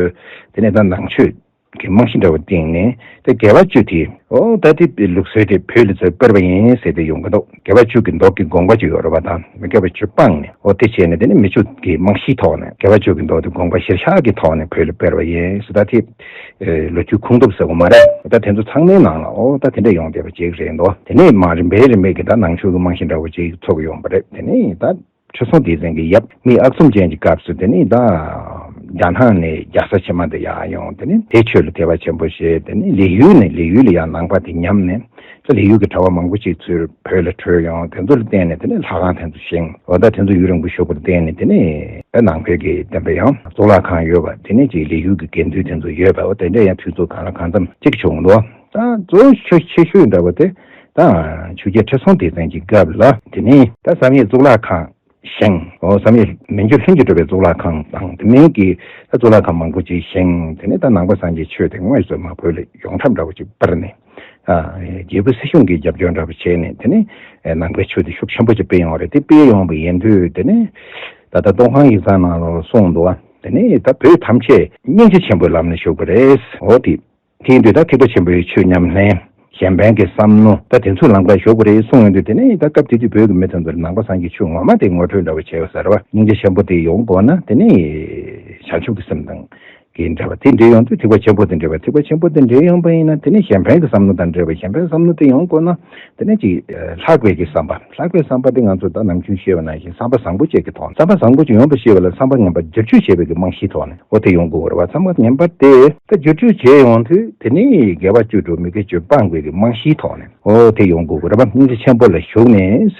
དེ་ནས་ད་ནང་ཆོས་ཀྱི་རྨང་གཞི་འདྲ་བོ་བཏིང་ནས་དེ་དགེ་བ་བཅུ་དེ་འོ་ད་དེ་ལུགས་སྲོལ་དེ་བོད་ལ་ཚུར་སྤེལ་བ་ཡིན་ཟེར་ཏེ་ཡོང་གི་འདུག་དགེ་བ་བཅུ་གི་མདོ་གི་དགོངས་པ་ཅིག་ཡོད་རེད་པ། ད་མི་དགེ་བ་བཅུ་སྤངས་ནས་འོ་དེ་བྱས་ནས་དེ་ནས་མི་བཅུ་གི་རྨང་གཞིའི་ཐོག་ནས་དགེ་བ་བཅུ་གི་མདོ་དེ་དགོངས་པ་གཞིར་བཞག་གི་ཐོག་ནས་བོད་ལ་སྤེལ་བ་ཡིན་ཟེར། ད་དེ་ལོ་རྒྱུས་ཁུངས་ཐུབ་ཟེར་དགོས་མ་རེད། ད་དེ་ཚོ་ཚང་མའི་ནང་ལ་འོ་ད་དེ་འདྲ་ཡོང་བསྡད་པ་ཅིག་རེད་འདུག་དེ་ནས་མར་རིམ་པས་རིམ་པས་ཀྱི་ད་ནང་ཆོས་ཀྱི་རྨང་གཞི་འདྲ་བོ་ཅིག་ཚུགས་ཡོང་པ་རེད། དེ་ནས་ད་ཁྲི་སྲོང་ལྡེ་བཙན་གྱི་ཡབ་མི་ཨག་ཚོམ་ཅན་གྱི་སྐབས་སུ་དེ་ནས་ད་རྒྱ་ནག་ནས་རྒྱལ་ས་ཆེན་མོ་དེ་ཡར་ཡོང་། དེ་ནས་དེ་ཆོས་ལ་དད་པ་ཆེན་པོ་བྱས། དེ་ནས་ལི་ཡུལ་ནས་ལི་ཡུལ་ལ་ཡང་ནང་པ་དེ་ཉམས་ནས་ད་ལི་ཡུལ་གྱི་གྲྭ་པ་མང་པོ་ཅིག་ཚུར་བོད་ལ་བྲོས་ཡོང་། དེ་ཚོ་ལ་བརྟེན་ནས་དེ་ནས་ལྷ་ཁང་དེ་ཚོ་བཞེངས། འོ་ད་དེ་ཚོ་ཡུན་རིང་པོ་བཞུགས་པར་བརྟེན་ནས་དེ་ནས་ད་ནང་པའི་གི་བསྟན་པ་ཡང་གཙུག་ལག་ཁང་ཡོད་པ། དེ་ནས་ཅིག་ལི་ཡུལ་གྱི་དགེ་འདུན་དེ་ཚོ་ཡོད་པ། འོ་དེ་འདྲ་ཡང་དུས་ཚོད་གང་ལ་གང་འཚམ་ཅིག་བྱུང་འདུག་ད་གཙོ་བོ་ཆེ་ཆེ་ཤོས་འདྲ་བོ་དེ་ད་ཆོས་རྒྱལ་ཁྲི་སྲོང་ལྡེ་བཙན་གྱི་སྐབས་ལ་དེ་ནས་ད་བསམ་ཡས་གཙུག་ལག་ཁང་བཞེངས། འོ་བསམ་ཡས་མི་འགྱུར་ལྷུན་གྱིས་གྲུབ་པའི་གཙུག་ལག་ཁང་དང་དེ་མིན་གྱི་ད་གཙུག་ལག་ཁང་མང་པོ་ཅིག་བཞེངས། དེ་ནས་ད་ནང་པ་སངས་རྒྱས་ཆོས་དེ་དངོས་སུ་མར་བོད་ལ་ཡོངས་གྲགས་འདྲ་བོ་ཅིག་སྤེལ་ནས། ཨ་རྒྱལ་པོ་སྲིད་གཞུང་གི་རྒྱབ་སྐྱོར་འདྲ་བོ་བྱས་ནས་དེ་ནས་ནང་པའི་ཆོས་དེ་ཤུགས་ཆེན་པོ་ཅིག་སྤེལ་ཡོང་བ་རེད། དེ་སྤེལ་ཡོང་བ་ཡིན་དུས་དེ་ནས་ད་ལྟ་ཏོག་དབང་ཡིག་ཚང་ནང་ལ་གསུངས་འདུག་དེ་ནས་ད་བོད་ཐམས་ཅད་སྙིང་རྗེ་ཆེན་པོའི་ལམ་ལ་ཞུགས་པ་རེད། འོ་དེ། དེ་ཡིན་དུས་ད་ཐེག་པ་ཆེན་པོའི་ཆོས་ཉམས་ལེན། གཞན་ཕན་གྱི་བསམ་མནོ་ད་དེ་ཚོའི་ལམ་ཁར་ཞུགས་པ་རེད་གསུངས་ཡོང་དུས་དེ་ནས་ད་སྐབས་དེ་དུས་བོད་ཀྱི་མི་དེ་ཚོར་ནང་པ་སངས་རྒྱས་ཆོས་ངོ་མ་དེ་ངོ་སྤྲོད་འདྲ་བོ་བྱས་ཡོད་ས་རེད་པ། སྙིང་རྗེ་ཆེན་པོ་དེ་ཡོང་དགོས་ན་དེ་ནས་བྱང་ཆུབ་ཀྱི་སེམས་དང་གི་འབྲེལ་བ་དེ་འདྲེས་ཡོང་དུས་ཐེག་པ་ཆེན་པོ་དེ་འདྲེས་པ། ཐེག་པ་ཆེན་པོ་དེ་འདྲེས་ཡོང་པ་ཡིན་ན་དེ་ནས་གཞན་ཕན་གྱི་བསམ་མནོ་དང་འབྲེལ་བ། གཞན་ཕན་བསམ་མནོ་དེ་ཡོང་དགོས་ན་དེ་ནས་ཅིག་ལྷག་པའི་གི་བསམ་པ། ལྷག་པའི་བསམ་པ་དེ་ང་ཚོ་ད་ནམ་རྒྱུན་ཤེས་པ་ནང་བཞིན་བསམ་པ་བཟང་པོ་ཅིག་གི་ཐོག་ནས། བསམ་པ་བཟང་པོ་ཅིག་ཡོང་བ་ཤེས་པ་ལ་བསམ་པ་ངན་པ་བསྒྱུར་བཅོས་བྱེད་པའི་གི་རྨང་གཞིའི་ཐོག་ནས། འོ་དེ་ཡོང་དགོས་རེད་བ། བསམ་པ་ངན་པ་དེ་ད་བསྒྱུར་བཅོས་བྱས་ཡོང་དུས་དེ་ནི་དགེ་བ་བཅུ་དྲུག་མི་དགེ་བཅུ་སྤང་དགོས་ཀྱི་རྨང་གཞིའི་ཐོག་ནས། འོ་དེ་ཡོང་དགོས་རེད་བ། སྙིང་རྗེ་ཆེན་པོ་ལ་ཞུགས་ནས།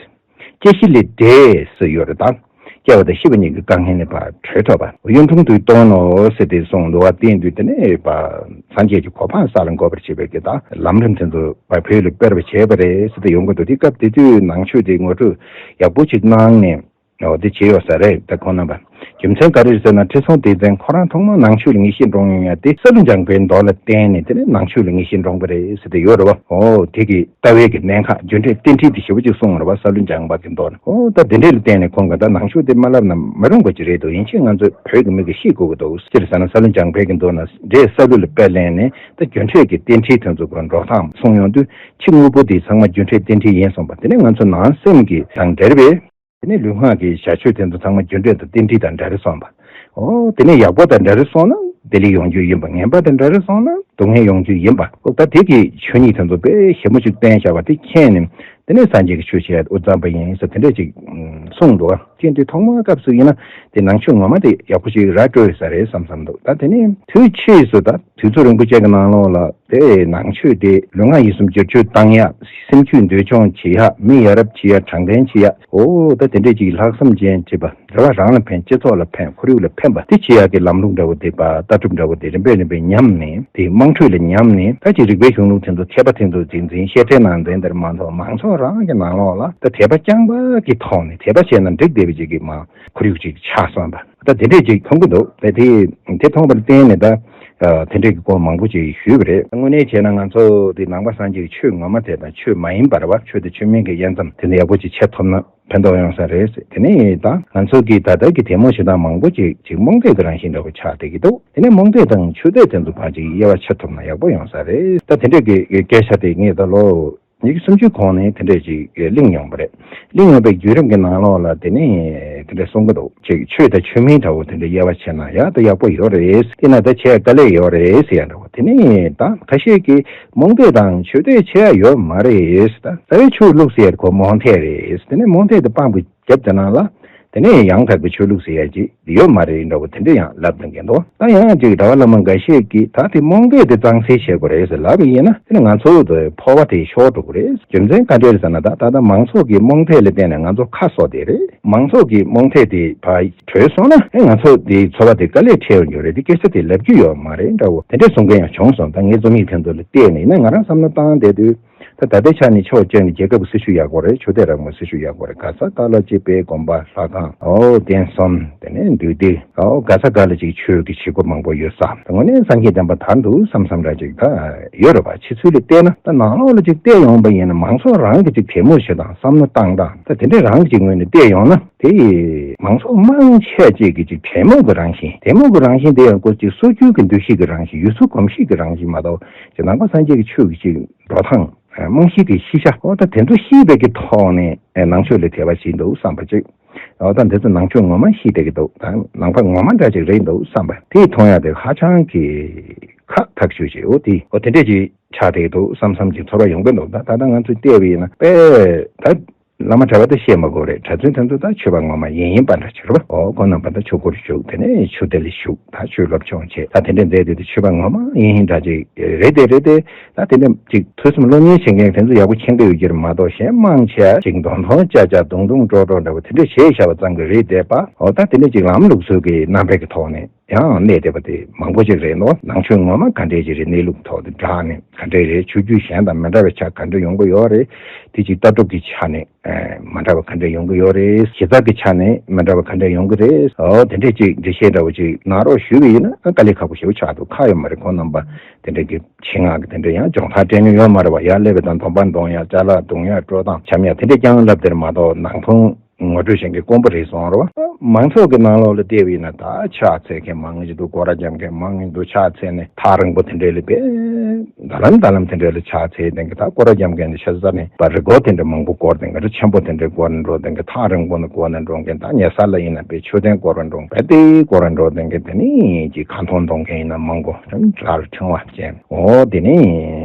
སྐྱེ་ཤི་ལས་འདས་ཟེར་ཡོད་རེད་ད། སྐྱེ་བ་དང་ཤི་བ་གཉིས་ཀྱི་དཀའ་ངལ་ནས་ཕར་གྲོལ་ཐུབ་པ། གཡུང་དྲུང་དུ་གཏོང་ནོ་ཟེར་ཏེ་གསུངས་འདུག་བ། དེ་ཡིན་དུས་དེ་ནས་ཕར་སངས་རྒྱས་ཀྱི་གོ་འཕང་ས་ལ་འགོད་པར་བྱེད་པའི་གི་ད་ལམ་རིམ་དེ་ཚོ་ཕར་བོད་ལ་སྤེལ་བར་བྱས་པ་རེད་ཟེར་ཏེ་ཡོང་གི་འདུག་དེ་སྐབས་དེ་དུས་ནང་ཆོས་དེ་ངོ་སྤྲོད་ཡག་པོ་ཅིག་གནང་ནས། འོ་དེ་བྱས་ཡོད་ས་རེད། ད་ཁོང་རྣམ་པ་རྒྱུ་མཚན་ག་རེ་རེད་ཟེར་ན། ཁྲི་སྲོང་ལྡེ་བཙན་ཁོ་རང་ཐོག་མར་ནང་ཆོས་ལ་ངེས་ཤེས་འདྲོངས་ཡོང་ཡ་དེ་ས་ལུ་འཇམ་དཔལ་མདོ་ལ་བརྟེན་ནས་དེ་ནས་ནང་ཆོས་ལ་ངེས་ཤེས་འདྲོངས་པ་རེད་ཟེར་ཏེ་ཡོད་རེད་བ། འོ་དེ་གི་ལྟ་བའི་གི་གནད་འགག་རྒྱུ་འབྲས་རྟེན་འབྲེལ་དེ་ཞེ་པོ་ཅིག་གསུངས་རེད་བ། ས་ལུ་འཇམ་དཔལ་གྱི་མདོ་ནས། འོ་ད་དེ་འདྲས་ལ་བརྟེན་ནས་ཁོང་གིས་ད་ནང་ཆོས་དེ་མ་བསླབ་ན་མི་རུང་བ་ཅིག་རེད་འདུག་ཡིན་ཕྱིན་ང་ཚོས་བོད་ཀྱི་མི་གིས་ཤེས་དགོས་ཀྱི་འདུག་ཅི་རེད་ཟེར་ན་ས་ལུ་འཇམ་དཔལ་གྱི་མདོ་ནས་འབྲས་ས་ལུ་ལ་དཔེ་ལེན་ནས་ད་རྒྱུ་འབྲས་ཀྱི་རྟེན་འབྲེལ་དེ་ཚོ་གི་འགྲོ་སྟངས་གསུངས་ཡོང་དུས་ཕྱི་དངོས་པོ་དེ་ཚང་མ་རྒྱུ་འབྲས་རྟེན་འབྲེལ་ཡིན་གསུངས་པ། དེ་ནས་ང་ཚོ་ནང་སེམས་ཀྱི་དང་འབྲེལ་བའི། དེ་ནས་ལུས་ངག་གི་བྱ་སྤྱོད་དེ་ཚོ་ཚང་མ་རྒྱུ་འབྲས་དང་རྟེན་འབྲེལ་དང་འབྲེལ་བ་སོང་བ། འོ་དེ་ནས་ཡག་པོ་དང་འབྲེལ་བ་སོང་ན་བདེ་ལེགས་ཡོང་རྒྱུ་ཡིན་པ། ངན་པ་དང་འབྲེལ་བ་སོང་ན་སྡུག་བསྔལ་ཡོང་རྒྱུ་ཡིན་པ། འོ་ད་དེ་གི་ཆོས་ཉིད་དེ་ཚོ་དཔེ་ཞིབ་མོ་ཅིག་བསྟན་བཞག་པ་དེ་མཁྱེན་ནས། དེ་ནས་སངས་རྒྱས་ཀྱི་ཆོས་བྱེད་ཡ་དབུ་གཙང་པ་ཡིན་ཟེར་དེ་འདྲས་ཅིག་གསུངས་འདུག་ཅེས་དེ་ཐོག་མའི་སྐབས་སུ་ཡིན་ན་དེ་ནང་ཆོས་ངོ་མ་དེ་ཡག་པོ་ཞིག་ར་སྤྲོད་ས་རེད་བསམ་བསམ་འདུག་ད་དེ་ནས་དུས་ཕྱིས་སུ་ད། དུས་ཚོད་རིང་པོ་ཅིག་གི་ནང་ལོགས་ལ་དེ་ནང་ཆོས་དེ་ལུས་ངག་ཡིད་གསུམ་བསྒྱུར་བཅོས་བཏང་ཡ། སེམས་རྒྱུད་འདུལ་སྦྱོང་བྱེད་ཡ། མི་ཡ་རབས་བྱེད་ཡ། དྲང་བདེན་བྱེད་ཡ། འོ་ད་དེ་འདྲས་ཅིག་ལྷག་བསམ་ཅན་བྱེད་པ། རེ་བ་རང་ལ་ཕན། སྤྱི་ཚོགས་ལ་ཕན། ཁོར་ཡུག་ལ་ཕན་པ་དེ་བྱེད་ཡ་གི་ལམ་ལུགས་འདྲ་བོ་དེ་པ་ལྟ་གྲུབ་འདྲ་བོ་དེ་རིམ་པས་རིམ་པས་ཉམས་ནས། དེ་དམངས་ཁྲོད་ལ་ཉམས་ནས། ད་ཅིག་རིག་པའི་གཞུང་ལུགས་དེ་ཚོ་མཁས་པ་དེ་ཚོ་དེ་འཛིན། བཤད་གྲྭའི་ནང་འཛིན་དེར་མ་གཏོགས་མང་ཚོགས་རང་གི་ནང་ལོགས་ལ་ད་དད་པ་རྐྱང་པ་གི་ཐོག་ནས་དད་པ་བྱས་ན་འགྲིག་བསྡད་པ་ཅིག་གི་མ་ཁོར་ཡུག་ཅིག་ཆགས་སོང་བ། ད་དེ་འདྲས་ཅིག་མཐོང་གི་འདུག་དེ་དེ་དེ་མཐོང་བར་བརྟེན་ནས་ད་དེ་འདྲས་ཀྱི་སྐོར་མང་པོ་ཅིག་ཞུས་པ་རེད། དངོས་གནས་བྱས་ན་ང་ཚོ་དེ་ནང་པ་སངས་རྒྱས་ཀྱི་ཆོས་ངོ་མ་དེ་དང་ཆོས་མ་ཡིན་པ་རེད་བ། ཆོས་དེ་ཆོས་མིན་གྱི་དབྱེ་མཚམས་དེ་འདྲ་ཡག་པོ་ཅིག་ཕྱེ་ཐུབ་ན་ཕན་ཐོགས་ཡོང་ས་རེད། དེ་ནས་ད་ང་ཚོ་གི་ད་ལྟ་གི་དེ་མོ་ཞེ་དྲག་མང་པོ་ཅིག་ཅིག་རྨོངས་དད་ཀྱི་རང་བཞིན་འདྲ་པོ་ཆགས་བསྡད་ཀྱི་འདུག་དེ་ནས་རྨོངས་དད་དང་ཆོས་དད་དེ་ཚོ་ཕར་ཅིག་དབྱེ་བ་ཕྱེ་ཐུབ་ན་ཡག་པོ་ཡོང་ས་རེད། ད་དེ་འདྲས་ཀྱི་སྐད་ཆ་དེ་ངས་ད་ལོ་ཉི་ཤུ་སུམ་ཅུའི་གོང་ནས་དེ་འདྲས་ཅིག་གླེང་ཡོང་པ་རེད། གླེང་ཡོང་པའི་བརྒྱུད་རིམ་གྱི་ནང་ལོགས་ལ་དེ་ནས་དེ་འདྲས་གསུང་གི་འདུག་ཅིག་ཆོས་དང་ཆོས་མིན་འདྲ་བོ་དེ་འདྲས་དབྱེ་བ་ཕྱེ་ན་ཡག་ད་ཡག་པོ་ཡོད་རེད། དེ་ན་ད་བྱས་དཀའ་ལས་ཡོད་རེད་ཟེར་ཡ་འདྲ་བོ། དེ་ནས་ད་ཁ་ཤས་ཀྱིས་རྨོངས་དད་དང་ཆོས་དད་ཕྱེ་ཡ་ཡོད་མ་རེད། ད་རྩ་བའི་ཆོས་ལུགས་ཟེར་ཡ་ཁོ་རྨོངས་དད་རེད། དེ་ནས་རྨོངས་དད་དེ་སྤངས་པའི་རྒྱབ་དེ་ནང་ལ་ དེ་ནས་ཡང་དག་པའི་ཆོས་ལུགས་ཟེར་ཡ་ཅིག་ཡོད་མ་རེད་འདྲ་བོ་དེ་འདྲ་ཡང་ལབ་དང་གི་འདུག་ད་ཡང་ཅིག་གྲྭ་པ་བླ་མ་འགའ་ཤས་ཀྱིས་ད་དེ་རྨོངས་དད་དེ་གཙང་སེལ་བྱེད་དགོས་རེད་ཟེར་ལབ་པ་ཡིན་ན། དེ་ནི་ང་ཚོ་དེ་འཕོ་བ་དེ་ཤོར་འགྲོ་གི་རེད། རྒྱུ་མཚན་ག་འདྲ་རེད་ཟེར་ན། ད་ད་ལྟ་མང་ཚོགས་ཀྱི་རྨོངས་དད་ལ་བརྟེན་ནས་ང་ཚོ་ཁ་གསོ་བསྡད་རེད། མང་ཚོགས་ཀྱི་རྨོངས་དད་དེ་ཕར་གྲོལ་སོང་ན། ཨེ་ང་ཚོ་དེ་འཚོ་བ་དེ་དཀའ་ལས་འཕྲད་ཡོང་རྒྱུ་རེད། དེ་སྐད་ཆ་དེ་ལབ་རྒྱུ་ཡོད་མ་རེད་འདྲ་བོ་དེ་འདྲ་གསུང་མཁན་ཡང་བྱུང་སོང་། ད་ངའི་རྩོམ་ཡིག་དེ་ཚོ་ལ་བལྟས་ནས་ཡིན་ན། ང་རང་བསམ་བློ་བཏང་བསྡད་དུས། ད་ད་ལྟའི་ཆ་ནས་ཕྱོགས་གཅིག་ནས་རྒྱལ་ཁབ་ཀྱི་སྲི་ཞུ་ཡག་པོ་རེད། ཆོས་དད་རང་དབང་སྲི་ཞུ་ཡག་པོ་རེད། ག་ས་ག་ལ་ཅིག་དཔེ་དགོན་པ་ལྷ་ཁང་། ཨོ་རྟེན་གསུམ། དེ་ནས་འདུས་སྡེ། ཨོ་ག་ས་ག་ལ་ཅིག་ཆོས་ཀྱི་བྱེད་སྒོ་མང་པོ་ཡོད་ས། དངོས་གནས་སངས་རྒྱས་བསྟན་པ་དར་འདུག་བསམ་བསམ་འདྲ་ཅིག་ད་ཡོད་རེད་པ། ཕྱི་ཚུལ་ལ་བལྟས་ན། ད་ནང་ལོགས་ལ་ཅིག་བལྟས་ཡོང་པ་ཡིན་ན། མང་ཚོགས་རང་གིས་ཅིག་གྲོས་མོལ་བྱེད་སྟངས། བསམ་བློ་བཏང་སྟངས། ད་དེ་འདྲ་རང་གི་ཅིག་ངོས་ནས་བལྟས་ཡོང་ན། དེ་ཡིས་མང་ཚོགས་མང་ཆེ་ཅིག་གི་ཅིག་གྲོས་མོལ་གྱི་རང་བཞིན། གྲོས་མོལ་གྱི་རང་བཞིན་དེ་ཡང་ཁོ་ཅིག་སྲོལ་རྒྱུན་གྱི་འདུ་ཤེས་ཀྱི་རང་བཞིན། ཡུལ་སྲོལ་གོམས་གཤིས་ཀྱི་རང་བཞིན་མ་གཏོགས། ཅིག་ནང་པ་སངས་རྒྱས་ཀྱི་ཆོས་ཀྱི་ཅིག་འགྲོ་སྟངས། རྨང་གཞི་དེ་ཤེས་བྱ། འོ་ད་དེ་ཚོ་ཤེས་པའི་གི་ཐོག་ནས་ནང་ཆོས་ལ་དད་པ་བྱེད་འདུག་བསམ་པ་ཅིག་འོ་ད་འདི་ཚོ་ནང་ཆོས་ངོ་མ་ཤེས་བསྡད་ཀྱི་འདུག་ད་ནང་པ་ངོ་མ་འདྲ་ཅིག་རེད་འདུག་བསམ་པ་དེ་མཐོང་ཡ་དེ་ཧ་ཅང་གི་ཁག་ཐག་ཆོད་ཅིག་འོ་དེ་འོ་དེ་འདྲས་ཅིག་ཆགས་བསྡད་ཀྱི་འདུག་བསམ་བསམ་ཅིག་ཚོར་བ་ཡོང་གི་འདུག་ད་ད་ལྟ་ང་ཚོས་བལྟས་པ་ཡིན་ན། དཔེ་ད་བླ་མ་གྲྭ་པ་ད་བཤད་མ་དགོས་རེད། གྲྭ་བཙུན་དེ་ཚོ་ད་ཆོས་པ་ངོ་མ་ཡིན་ཡིན་པ་འདྲ་ཅིག་རེད་པ། འོ་ཁོང་རྣམ་པ་ད་ཆོས་སྒོར་ཞུགས། དེ་ནས་ཆོས་སྡེ་ལ་ཞུགས། ད་ཆོས་སློབ་སྦྱོང་བྱས། ད་དེ་འདྲས་མཛད་དེ། དེ་ཆོས་པ་ངོ་མ་ཡིན་ཡིན་འདྲ་ཅིག་རེད་དེ་རེད་དེ། ད་དེ་འདྲ་ཅིག་ཐོས་བསམ་སློབ་གཉེར་བྱེད་མཁན་དེ་ཚོ་ཡག་པོ་མཁྱེན་གྱི་ཡོད་ཀྱི་རེད་མ་གཏོགས། གཞན་མང་ཆེ་ཅིག་མདོ་མདོ་ཅག་ཅག་དུང་དུང་ཀྲོ་ཀྲོ་འདྲ་བོ་དེ་འདྲ་བྱས་བཞག་པ་ཙམ་གྱིས་རེད་བསྡད་པ། འོ་ད་དེ་འདྲ་ཅིག་ལམ་ལུགས་སྲོལ་གྱི་རྣམ་པའི་གི་ཐོག་ནས་ཡང་གནས་བསྡད་པ་དེ་མང་པོ་ཅིག་རེད་འདུག་ནང་ཆོས་ངོ་མ་ག་འདྲས་ཅིག་རེད། གནས་ལུགས་ཐོག་ཏུ་བསྒྲགས་ནས་ག་འདྲས་རེད། ཆོས་བརྒྱུད་གཞན་དང་མི་འདྲ་བའི་ཆ་ག་འདྲ་ཡོང་གི་ཡོད་རེད། དེ་ཅིག་ལྟ་གྲུབ་ཀྱི་ཆ་ནས། ཨ་མི་འདྲ་བ་ག་འདྲ་ཡོང་གི་ཡོད་རེད། གཞི་རྩ་གི་ཆ་ནས་མི་འདྲ་བ་ག་འདྲ་ཡོང་གི་རེད། འོ་དེ་འདྲས་ཅིག་འགྲེལ་བཤད་འདྲ་བོ་ཅིག་གནང་རོགས་ཞུས་པ་ཡིན་ན། ཨ་དཀའ་ལས་ཁག་པོ་ཞེ་པོ་ཆགས་འདུག་ཁག་ཡོད་མ་རེད། ཁོང་རྣམ་པ་དེ་འདྲས་ཀྱི་ཆེད་མངགས་ཀྱི་དེ་འདྲས་ཡང་སྦྱོང་ཐག་སྤྲད་མྱོང་ཡོད་མ་རེད་པ། ཡར་སླེབས་པ་དང་གདོང་པ་མདོང་ཡ། ཅ་ལག་རྡུང་ཡ། དཀྲོལ་སྟངས་འཆམ་ཡ་དེ་འདྲས་རྐྱང་ལབ་དེར་མ་གཏོགས། ནང་དོན་ངོ་སྤྲོད་བྱེད་མཁན་དཀོན་པོ་རེད་སོང་རེད་པ། མང་ཚོགས་ཀྱི་ནང་ལོགས་ལ་བལྟས་པ་ཡིན་ན། ད་ཕྱག་འཚལ་མཁན་མང་ཞིག་འདུག་སྐོར་ར་རྒྱབ་མཁན་མང་ཞིག་འདུག་ཕྱག་འཚལ་ནས་ཐག་རིང་པོ་དེ་འདྲས་ལ་དཔེ་ད་ལམ་ད་ལམ་དེ་འདྲས་ལ་ཕྱག་འཚལ་བསྡད་མཁན། ད་སྐོར་ར་རྒྱབ་མཁན་དེ་ཤ་ཟ་ནས་པ་རི་སྒོ་དེ་འདྲས་མང་པོ་བསྐོར་བསྡད་མཁན། རི་ཆེན་པོ་དེ་འདྲས་བསྐོར་ནས་འགྲོ་བསྡད་མཁན། ཐག་རིང་པོ་ནས་བསྐོར་ནས་འགྲོ་མཁན། ད་ཉལ་ས་ལ་ཡིན་ན་དཔེ་མཆོད་རྟེན་བསྐོར་བ་འགྲོ། དཔེ་དེ་བསྐོར་བ་འགྲོ་བསྡད་མཁན་དེ་ནི་ཅིག་ཁ་འཐོར་གཏོང་མཁན་ཡིན་ན་མང་པོ། ལར་ཕྲེང་བ་ཅན། འོ་དེ་ནི་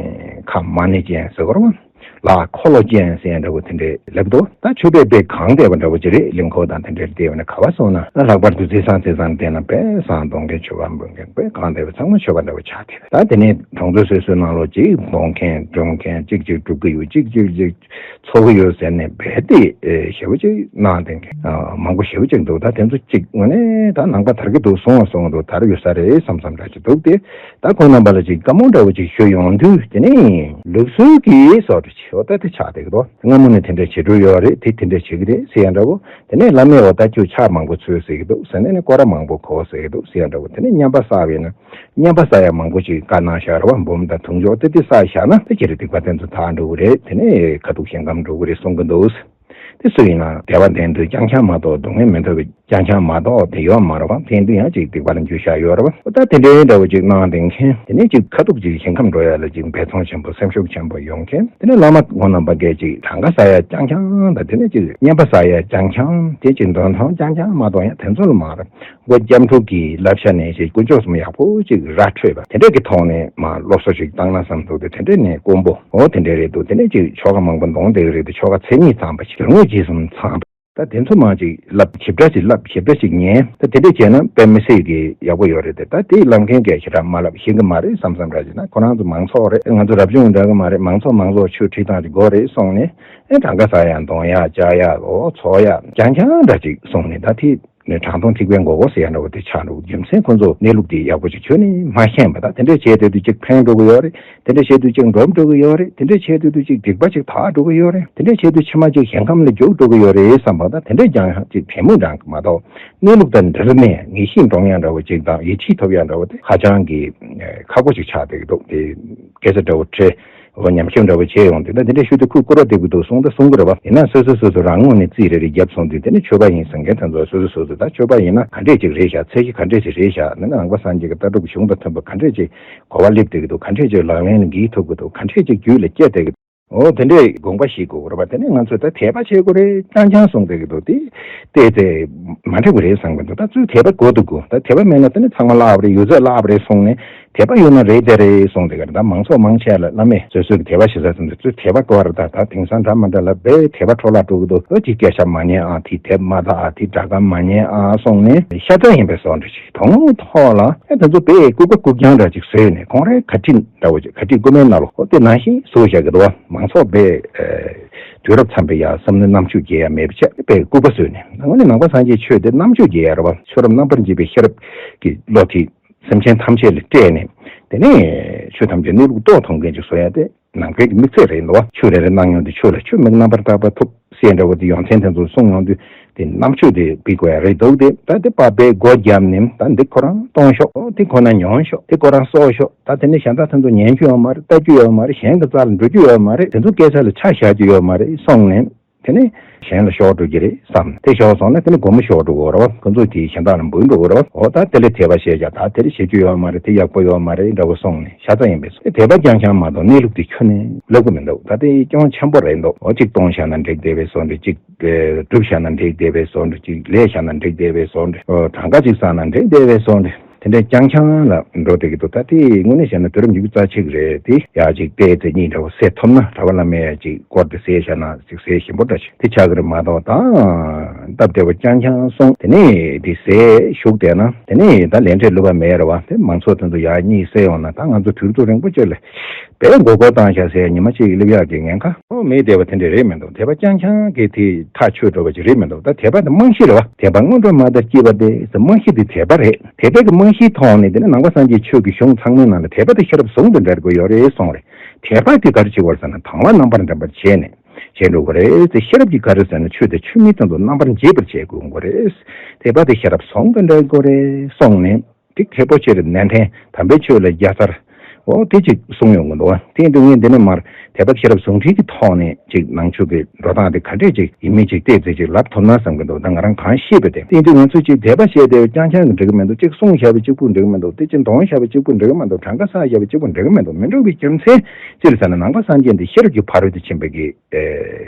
ཁ་མ་ཎི་ཅན་ཟེར་དགོས་རེད་པ། ལག་འཁོར་ལོ་ཅན་ཟེར་ཡ་འདྲ་བོ་དེ་འདྲས་ལབ་འདུག་ད་ཆོས་པས་དཔེ་གང་བསྡད་པ་འདྲ་བོ་ཅིག་རེད། གླིང་སྐོར་དང་དེ་འདྲས་བསྡད་པ་ན། ག་པར་སོང་ན་ལྷག་པར་དུ་བརྩི་བསང་བརྩི་བསང་བསྡད་ན་དཔེ་བསང་གཏོང་མཁན། མཆོད་པ་འབུལ་མཁན། དཔེ་གང་བསྡད་པ་ཚང་མ་ཆོས་པ་འདྲ་བོ་ཆགས་བསྡད། ད་དེ་ནས་གྲོང་ཚོ་སོ་སོའི་ནང་ལོགས་ཅིག་འབོད་མཁན་སྒྲུབ་མཁན། གཅིག་གཅིག་སྒྲུབ་ཀྱི་ཡོད། གཅིག་གཅིག་གཅིག་འཚོགས་ཀྱི་ཡོད་ཟེར་ནས་རྦད་དེ་ཞེ་པོ་ཅིག་གནང་བསྡད་མཁན་མང་པོ་ཞེ་པོ་ཅིག་འདུག་ད་དེ་ཚོ་ཅིག་དངོས་གནས་ད་ནང་པ་དར་གྱི་འདུག་སོང་བ་སོང་བ་འདུག་དར་ཡོད་ས་རེད་བསམ་བསམ་འདྲ་ཅིག་འདུག་སྟེ། ད་ཁོང་རྣམ་པ་ལ་ཅིག་བཀའ་མོལ་འདྲ་བོ་ཅིག་ཞུ་ཡོང་དུས། དེ་ནས་ལུགས་སྲོལ་གྱི་སོགས་འདྲ་ཅིག་འོ་ད་དེ་ཆགས་བསྡད་ཀྱི་འདུག་སྔ་མོ་ནས་དེ་འདྲ་བྱེད་འགྲོ་ཡོད་རེད། དེ་དེ་འདྲ་བྱེད་ཀྱི་རེད་ཟེར་ཡ་འདྲ་བོ། དེ་ནས་བླ་མས་འོ་ད་ཁྱོད་ཕྱག་མང་པོ་འཚལ་ཟེར་གྱི་འདུག་ཟེར་ནས་ནི་སྐོར་ར་མང་པོ་གོ་ཟེར་གྱི་འདུག་ཟེར་ཡ་འདྲ་བོ། དེ་ནས་བསྙེན་པ་བསགས་པས་ན། བསྙེན་པ་བསགས་ཡ་མང་པོ་ཅིག་བཀའ་གནང་བཞག་རེད་པ། འབུམ་དང་དུང་ཕྱུར་དེ་དེ་བསགས་བཞག་ན་དེ་ཁྱེད་རང་སྡིག་པ་དེ་ཚོ་དག་འགྲོ་གི་རེད། དེ་ནས་ཁ་ཐུག་ཞིང་ཁམས་འགྲོ་གི་རེད་གསུང་གི་འདུག་དེ་སུ་ཡིན་ན་དད་པ་ལྡན་དུས་རྐྱང་རྐྱང་མ་གཏོགས། སྡུག་བསྔལ་མི་འདོད་པའི་རྐྱང་རྐྱང་མ་གཏོགས་དེ་ཡོད་མ་རེད་པ། དེ་འདི་ཡང་ཅིག་སྡིག་པ་ལ་འགྱུར་བཞག་ཡོད་རེད་པ། ད་དེ་འདྲའི་འདྲ་བོ་ཅིག་གནང་བསྡད་མཁན། དེ་ནས་ཅིག་ཁ་ཐུག་ཅིག་ཞིང་ཁམས་འགྲོ་ཡ་ལ་ཅིག་འབད་བརྩོན་ཆེན་པོ་སེམས་ཤུགས་ཆེན་པོ་ཡོང་མཁན། དེ་ནས་བླ་མ་ཁོང་རྣམ་པ་གིས་ཅིག་གྲངས་ཀ་བསགས་ཡ་རྐྱང་རྐྱང་དང་། དེ་ནས་ཅིག་བསྙེན་པ་བསགས་ཡ་རྐྱང་རྐྱང་། དེ་ཅིག་འདོན་ཐོང་རྐྱང་རྐྱང་མ་གཏོགས། ཡང་དེ་ཚོ་ལ་མ་རེད། མགོ་སྐྱབས་འཁྲུག་གི་བསླབ་བྱ་ནས་ཅིག་དཀོན་མཆོག་གསུམ་ཡག་པོ་ཅིག་ར་འཕྲོད་པ་དེ་འདྲས་ཀྱི་ཐོག་ནས་མར་སློབ་གསོ་ཅིག་བཏང་ན་བསམ་འདུག་དེ་དེ་འདྲས་ནས་དཀོན་པོ་འོ་དེ་འདྲས་རེད་འདུག་དེ་ནས་ཅིག་ཆོ་ག་མང་པོ་འདོན་བསྡད་ཀྱི་རེད་དེ། ཆོ་ག་མཚན་ཉིད་ཚང་པ་ཞིག་རྒྱུ་དངོས་རྗེས་གསུམ་ཚང་པ། ད་དེ་ཚོ་མར་ཅིག་བསླབ། ཞིབ་ཕྲ་ཅིག་བསླབ། ཞིབ་ཕྲ་ཅིག་ཉན། ད་དེ་འདྲས་བྱས་ན་དཔེ་མི་སྲིད་ཀྱི་ཡག་པོ་ཡོད་རེད་དེ། ད་དེ་བསླབ་མཁན་གྱིས་ཞེ་དྲག་མ་བསླབ་ཤེས་ཀྱི་མ་རེད་བསམ་བསམ་འདྲ་ཅིག་ན། ཁོ་རང་ཚོ་མང་ཚོགས་རེད། ང་ཚོ་རབ་བྱུང་འདྲ་གི་མ་རེད། མང་ཚོགས་མང་ཚོགས་ཆོས་ཁྲིད་སྟངས་ཅིག་དགོས་རེད་གསུངས་ནས། ཨེ་གྲངས་ཀ་བསགས་ཡ། འདོན་ཡ། བཅའ་ཡ། འོ་ཚོགས་ཡ་རྐྱང་རྐྱང་འདྲ་ཅིག་གསུངས་ནས། ད་དེ་ནས་གྲངས་མཐོང་ཐིགས་པས་འགོག་གོ་ཟེར་ཡ་འདྲ་བོ་དེ་ཆགས་འགྲོ། རྒྱུ་མཚན་ཁོ་ཚོ་གནས་ལུགས་དེ་ཡག་པོ་ཅིག་ཁྱོན་ནས་མ་ཤེས་པ། ད་དེ་འདྲས་བྱས་བསྡད་དུས་ཅིག་ཕན་འགྲོ་གི་ཡོད་རེད། དེ་འདྲས་བྱས་དུས་ཅིག་འགྲོ་མི་འགྲོ་གི་ཡོད་རེད། དེ་འདྲས་བྱས་དུས་དུས་ཅིག་སྡིག་པ་ཅིག་དག་འགྲོ་གི་ཡོད་རེད། དེ་འདྲས་བྱས་དུས་ཕྱི་མ་ཅིག་ཞིང་ཁམས་ལ་རྒྱུག་འགྲོ་གི་ཡོད་རེད་བསམ་པ། ད་དེ་འདྲས་ཀྱང་ཅིག་དྲན་མོ་འདྲ་མ་གཏོགས། གནས་ལུགས་དང་འབྲེལ་ནས་ངེས་ཤེས་འདྲོངས་ཡ་འདྲ་བོ་ཅིག་དང་ཡིད་ཆེས་ཐོབ་ཡ་འདྲ་བོ་དེ་ཧ་ཅང་གི་ཁག་པོ་ཅིག་ཆགས་བསྡད་ཀྱི་འདུག་དེ་སྐད་ཆ་འདྲ་བོ་དྲིས། འོ་ཉམས་ཞིབ་འདྲ་བོ་བྱས་ཡོང་དུས། ད་དེ་འདྲ་ཞུ་དུས་ཁོས་སྐུར་བ་འདེབས་ཀྱི་འདུག་གསུངས། ད་གསུང་གི་རེད་པ། ཡིན་ན་སོ་སོ་སོ་སོ་རང་ངོས་ནས་རྩིས་རེ་རེ་བརྒྱབ་སོང་དུས། དེ་ནི་ཆོས་པ་ཡིན་ཟེར་མཁན་དེ་ཚོ་སོ་སོ་སོ་སོ་ད་ཆོས་པ་ཡིན་ན་ག་འདྲས་ཅིག་རེད་བཞག་ཚད་གཞི་ག་འདྲས་ཅིག་རེད་བཞག་ནི་ནང་པ་སངས་རྒྱས་ཀྱི་ལྟ་གྲུབ་གཞུང་དང་མཐུན་པ་ག་འདྲས་ཅིག་གོ་བ་སླེབས་བསྡད་ཀྱི་འདུག་ག་འདྲས་ཅིག་ལག་ལེན་ལ་འགེལ་ཐུབ་ཀྱི་འདུག་ག་འདྲས་ཅིག་རྒྱུད་ལ་སྐྱེ་བསྡད་ཀྱི་འདུག་འོ་དེ་འདྲའི་དགོངས་པ་བཞེས་དགོས་རེད་པ། དེ་ནས་ང་ཚོས་ད་དད་པ་བྱེད་དགོས་རེད། རྐྱང་རྐྱང་གསུངས་བསྡད་ཀྱི་འདུག་དེ་བལྟས་ཚེ་མ་འགྲིག་པ་རེད་བསམ་གྱི་འདུག་ད་ཚུར་དད་པ་དགོས་འདུག་གོ། ད་དད་པ་མེད་ན་དེ་ནས་ཚང་མ་བརླག་པ་རེད། ཡོད་ཚད་བརླག་པ་རེད་གསུངས་ནས། དད་པ་ཡོད་ན་རེད་དེ་རེད་གསུངས་བསྡད་ཀྱི་རེད། ད་མང་ཚོགས་མང་ཆེ་ལ་བླ་མས་སོ་སོའི་དད་པ་བྱེད་ས་ཚུན་ཚོད་ཚུར་དད་པ་དགོས་རེད། ད་ད་དེང་སང་འདྲ་མ་འདྲ་ལ་བས་དད་པ་འཕྲོ་བརླག་འགྲོ་གི་འདུག་ཨ་ཅིག་སྐད་ཆ་མ་ཉན་ཨ། དེ་དད་མ་ད་ཨ། དེ་དགྲ་བགམ་མ་ཉན་ཨ་གསུངས་ནས་ཤ་ཚ་ཡིན་པའི་བཟོ་འདྲ་ཅིག་དོན་དངོས་ཐོག་ལ་ཨེ་དེ་ཚོ་བས་ལྐུགས་པ་ལྐུགས་རྐྱང་འདྲ་ཅིག་བཟོས་ནས་ཁོང་རའི་ག་ཁྲི་འདྲ་བོ་ཅིག་ག་ཁྲི་རྐུན་མའི་ནང་ལོགས་འོ་དེ་ནང་བཞིན་བཟོ་བཞག་གི་འདུག་བ། མང་ཚོགས་བས་དུས་རབས་མཚམས་པའི་ཡ་བསམ་བློའི་རྣམ་དཔྱོད་རྒྱས་ཡ་མེད་པ་བྱས་བས་ལྐུགས་པ་བཟོས་ནས། དངོས་གནས་ནང་པ་སངས་རྒྱས་ཆོས་དེ་རྣམ་དཔྱོད་རྒྱས་ཡ་རེད་བ། ཆོས་རབ་རྣམ་པར་འབྱེད་པའི་ཤེས་རབ་ཀྱི་བློ་དེ་སེམས་ཅན་ཐམས་ཅད་ལ་སྤྲད་ནས། དེ་ནས་ཆོས་ཐམས་ཅད་གནས་ལུགས་རྟོགས་ཐུབ་མཁན་ཅིག་བཟོ་ཡ་དེ་ནང་པའི་གི་དམིགས་ཚད་རེད་འདུག་བ། ཆོས་རེ་རེ་གནང་མྱོང་དུས་ཆོས་ལ་ཆོས་མིག་རྣམ་པར་དག་པ་ཐོབ་སའི་འདྲ་བོ་དེ་ཡོན་ཏན་དེ་ཚོ་གསུངས་ཡོང་དུས་དེ་རྣམ་དཔྱོད་དེ་སྤེལ་དགོས་ཡ་རེད་འདུག་དེ་ད་དེ་པ་བས་སྒོ་བརྒྱབ་ནས་ད་འདི་ཁོ་རང་གཏོང་ཤོག་འོ་དེ་ཁོ་ན་མྱོང་ཤོག་དེ་ཁོ་རང་གསོག་ཤོག་ད་དེ་ནས་གཞན་དག་དེ་ཚོ་ཉན་རྒྱུ་ཡོད་མ་རེད། ལྟ་རྒྱུ་ཡོད་མ་རེད། གཞན་གྱི་རྩ་ལ་འགྲོ་རྒྱུ་ཡོད་མ་རེད། དེ་ཚོ་སྐད་ཆ་ལ་ཆ་བཞག་རྒྱུ་ཡོད་མ་རེད་གསུངས་ནས། དེ་ནས་གཞན་ལ་ཤོར་འགྲོ་གི་རེད་བསམ། དེ་ཤོར་སོང་ན་དེ་ནས་སྒོར་མོ་ཤོར་འགྲོ་གི་རེད་བ། ཁོ་ཚོ་དེ་གཞན་དག་ལ་འབུལ་འགྲོ་གི་རེད་བ། འོ་ད་དེ་ལས་དད་པ་བྱས་ཀྱང་ད་དེ་རེད་བྱེད་རྒྱུ་ཡོད་མ་རེད། དེ་ཡག་པོ་ཡོད་མ་རེད་འདྲ་བོ་གསུངས་ནས་ཤ་ཚ་ཡིན་པས་སོ། དེ་དད་པ་རྐྱང་རྐྱང་མ་གཏོགས་གནས་ལུགས་དེ་ཁྱོན་ནས་ལབ་གི་མི་འདུག་ད་དེ་སྐྱོན་ཆེན་པོ་རེད་འདུག་འོ་གཅིག་གཏོང་བཞག་ན་འགྲིག་བསྡད་པའི་བཟོ་འདྲ། གཅིག་སྒྲུབ་བཞག་ན་འགྲིག་བསྡད་པའི་བཟོ་འདྲ། གཅིག་ལས་བཞག་ན་འགྲིག་བསྡད་པའི་བཟོ་འདྲ། གྲངས་ཀ་གཅིག་བསགས་ན་འགྲིག་བསྡད་པའི་བཟོ་འདྲ། དེ་འདྲའི་རྐྱང་རྐྱང་ལ་འགྲོ་བསྡད་ཀྱི་འདུག་ད་དེ་དངོས་གནས་བཤད་ན་དུས་རབས་ཉི་ཤུ་རྩ་གཅིག་རེད། དེ་ཡ་གཅིག་བལྟས་ཚེ་གཉིས་འདྲ་བོ་ཟེར་ཐུབ་ན། གྲྭ་པ་བླ་མས་ཡ་གཅིག་སྐོར་དེ་ཟེར་བཞག་ན་གཅིག་ཟེར་ཞིམ་པོ་འདྲ་ཞིག་དེ་ཆགས་ཀྱི་རེད་མ་གཏོགས། ད་སྟབས་བདེ་བོ་རྐྱང་རྐྱང་སོང་དེ་ནས་དེ་ཟས་ཞུགས་བསྡད་ན་དེ་ནས་ད་ལས་འབྲས་བསླུ་བ་མེད་རེད་བ། དེ་མང་ཚོགས་དེ་ཚོ་ཡ་གཉིས་བསད་ཡོང་ན་ད་ང་ཚོ་དུས་ཚོད་རིང་པོ་ཅིག་ལ་དཔེ་མགོ་སྐོར་བཏང་བཞག་ཟེར་ཉི་མ་གཅིག་སླེབས་ཡག་གི་ཉེན་ཁ་ཨོ་མེད་བསྡད་པ་དེ་འདྲ་རེད་མི་འདུག་དད་པ་རྐྱང་རྐྱང་གིས་དེ་ཐག་ཆོད་འགྲོ་བ་ཅིག་རེད་མི་འདུག་ད་དད་པ་དེ་རྨང་གཞི་རེད་བ། དད་པ་སྔོན་འགྲོ་མ་དང་སྐྱེས་པ་སྟེ་ཟེར། རྨང་གཞི་དེ་དད་པ་རེད། དད་པའི་གི་རྨང་གཞིའི་ཐོག་ནས་དེ་ནི་ནང་པ་སངས་རྒྱས་ཆོས་ཀྱི་གཞུང་ཚང་མའི་ནང་ལ་དད་པ་དེ་ཤེས་རབ་ཟུང་དུ་འབྲེལ་དགོས་ཡོད་རེད་གསུངས་རེད། དད་པ་དེ་ག་རེ་བྱེད་དགོས་ཟེར་ན་དང་བ་རྣམ་པར་འདྲེན་པར་བྱས་ནས་བྱེད་འགྲོ་དགོས་རེད་ཟེར། ཤེས་རབ་ཀྱིས་ག་རེ་ཟེར་ན་ཆོས་དེ་ཆོས་མིན་དོན་དུ་རྣམ་པར་འབྱེད་པར་བྱེད་དགོས་རེད། དད་པ་དེ་ཤེས་རབ་ཟུང་དུ་འབྲེལ་དགོས་རེད་གསུངས་ནས། དེ་ཁེ་པོ་ཆེ་རེད། ནན་ཏན་དམ་པའི་ཆོས་ལ་རྒྱལ་ཚར། འོ་དེ་ཅིག་གསུངས་ཡོང་གི་འདུག་བ། དེ་ཡིན་དུས་ངས་འདི་ནས་མར་དད་པ་ཤེས་རབ་ཟུང་འབྲེལ་གྱི་ཐོག་ནས་ཅིག་ནང་ཆོས་ཀྱི་འགྲོ་སྟངས་དེ་ག་འདྲས་ཅིག་ཡིན་མིན་ཅིག་བལྟས་ཚེ་ཅིག་ལབ་ཐུབ་ན་བསམ་གྱི་འདུག་ད་ང་རང་གང་ཤེས་པ་དེ། དེ་ཡིན་དུས་ང་ཚོས་ཅིག་དད་པ་བཤད་བསྡད་པ་རྐྱང་རྐྱང་གི་འགྲིག་གི་མི་འདུག་ཅིག་གསུངས་བཞག་པ་གཅིག་པུ་འགྲིག་གི་མི་འདུག་དེ་ཅིག་འདོན་བཞག་པ་གཅིག་པུ་འགྲིག་གི་མི་འདུག་གྲངས་ཀ་བསགས་བཞག་པ་གཅིག་པུ་འགྲིག་གི་མི་འདུག་མི་འགྲིག་པའི་རྒྱུ་མཚན་ཅི་རེད་ཟེར་ན་ནང་པ་སངས་རྒྱས་འདི་ཤེས་རབ་ཀྱི་ཕ་རོལ་ཏུ་ཕྱིན་པའི་གི་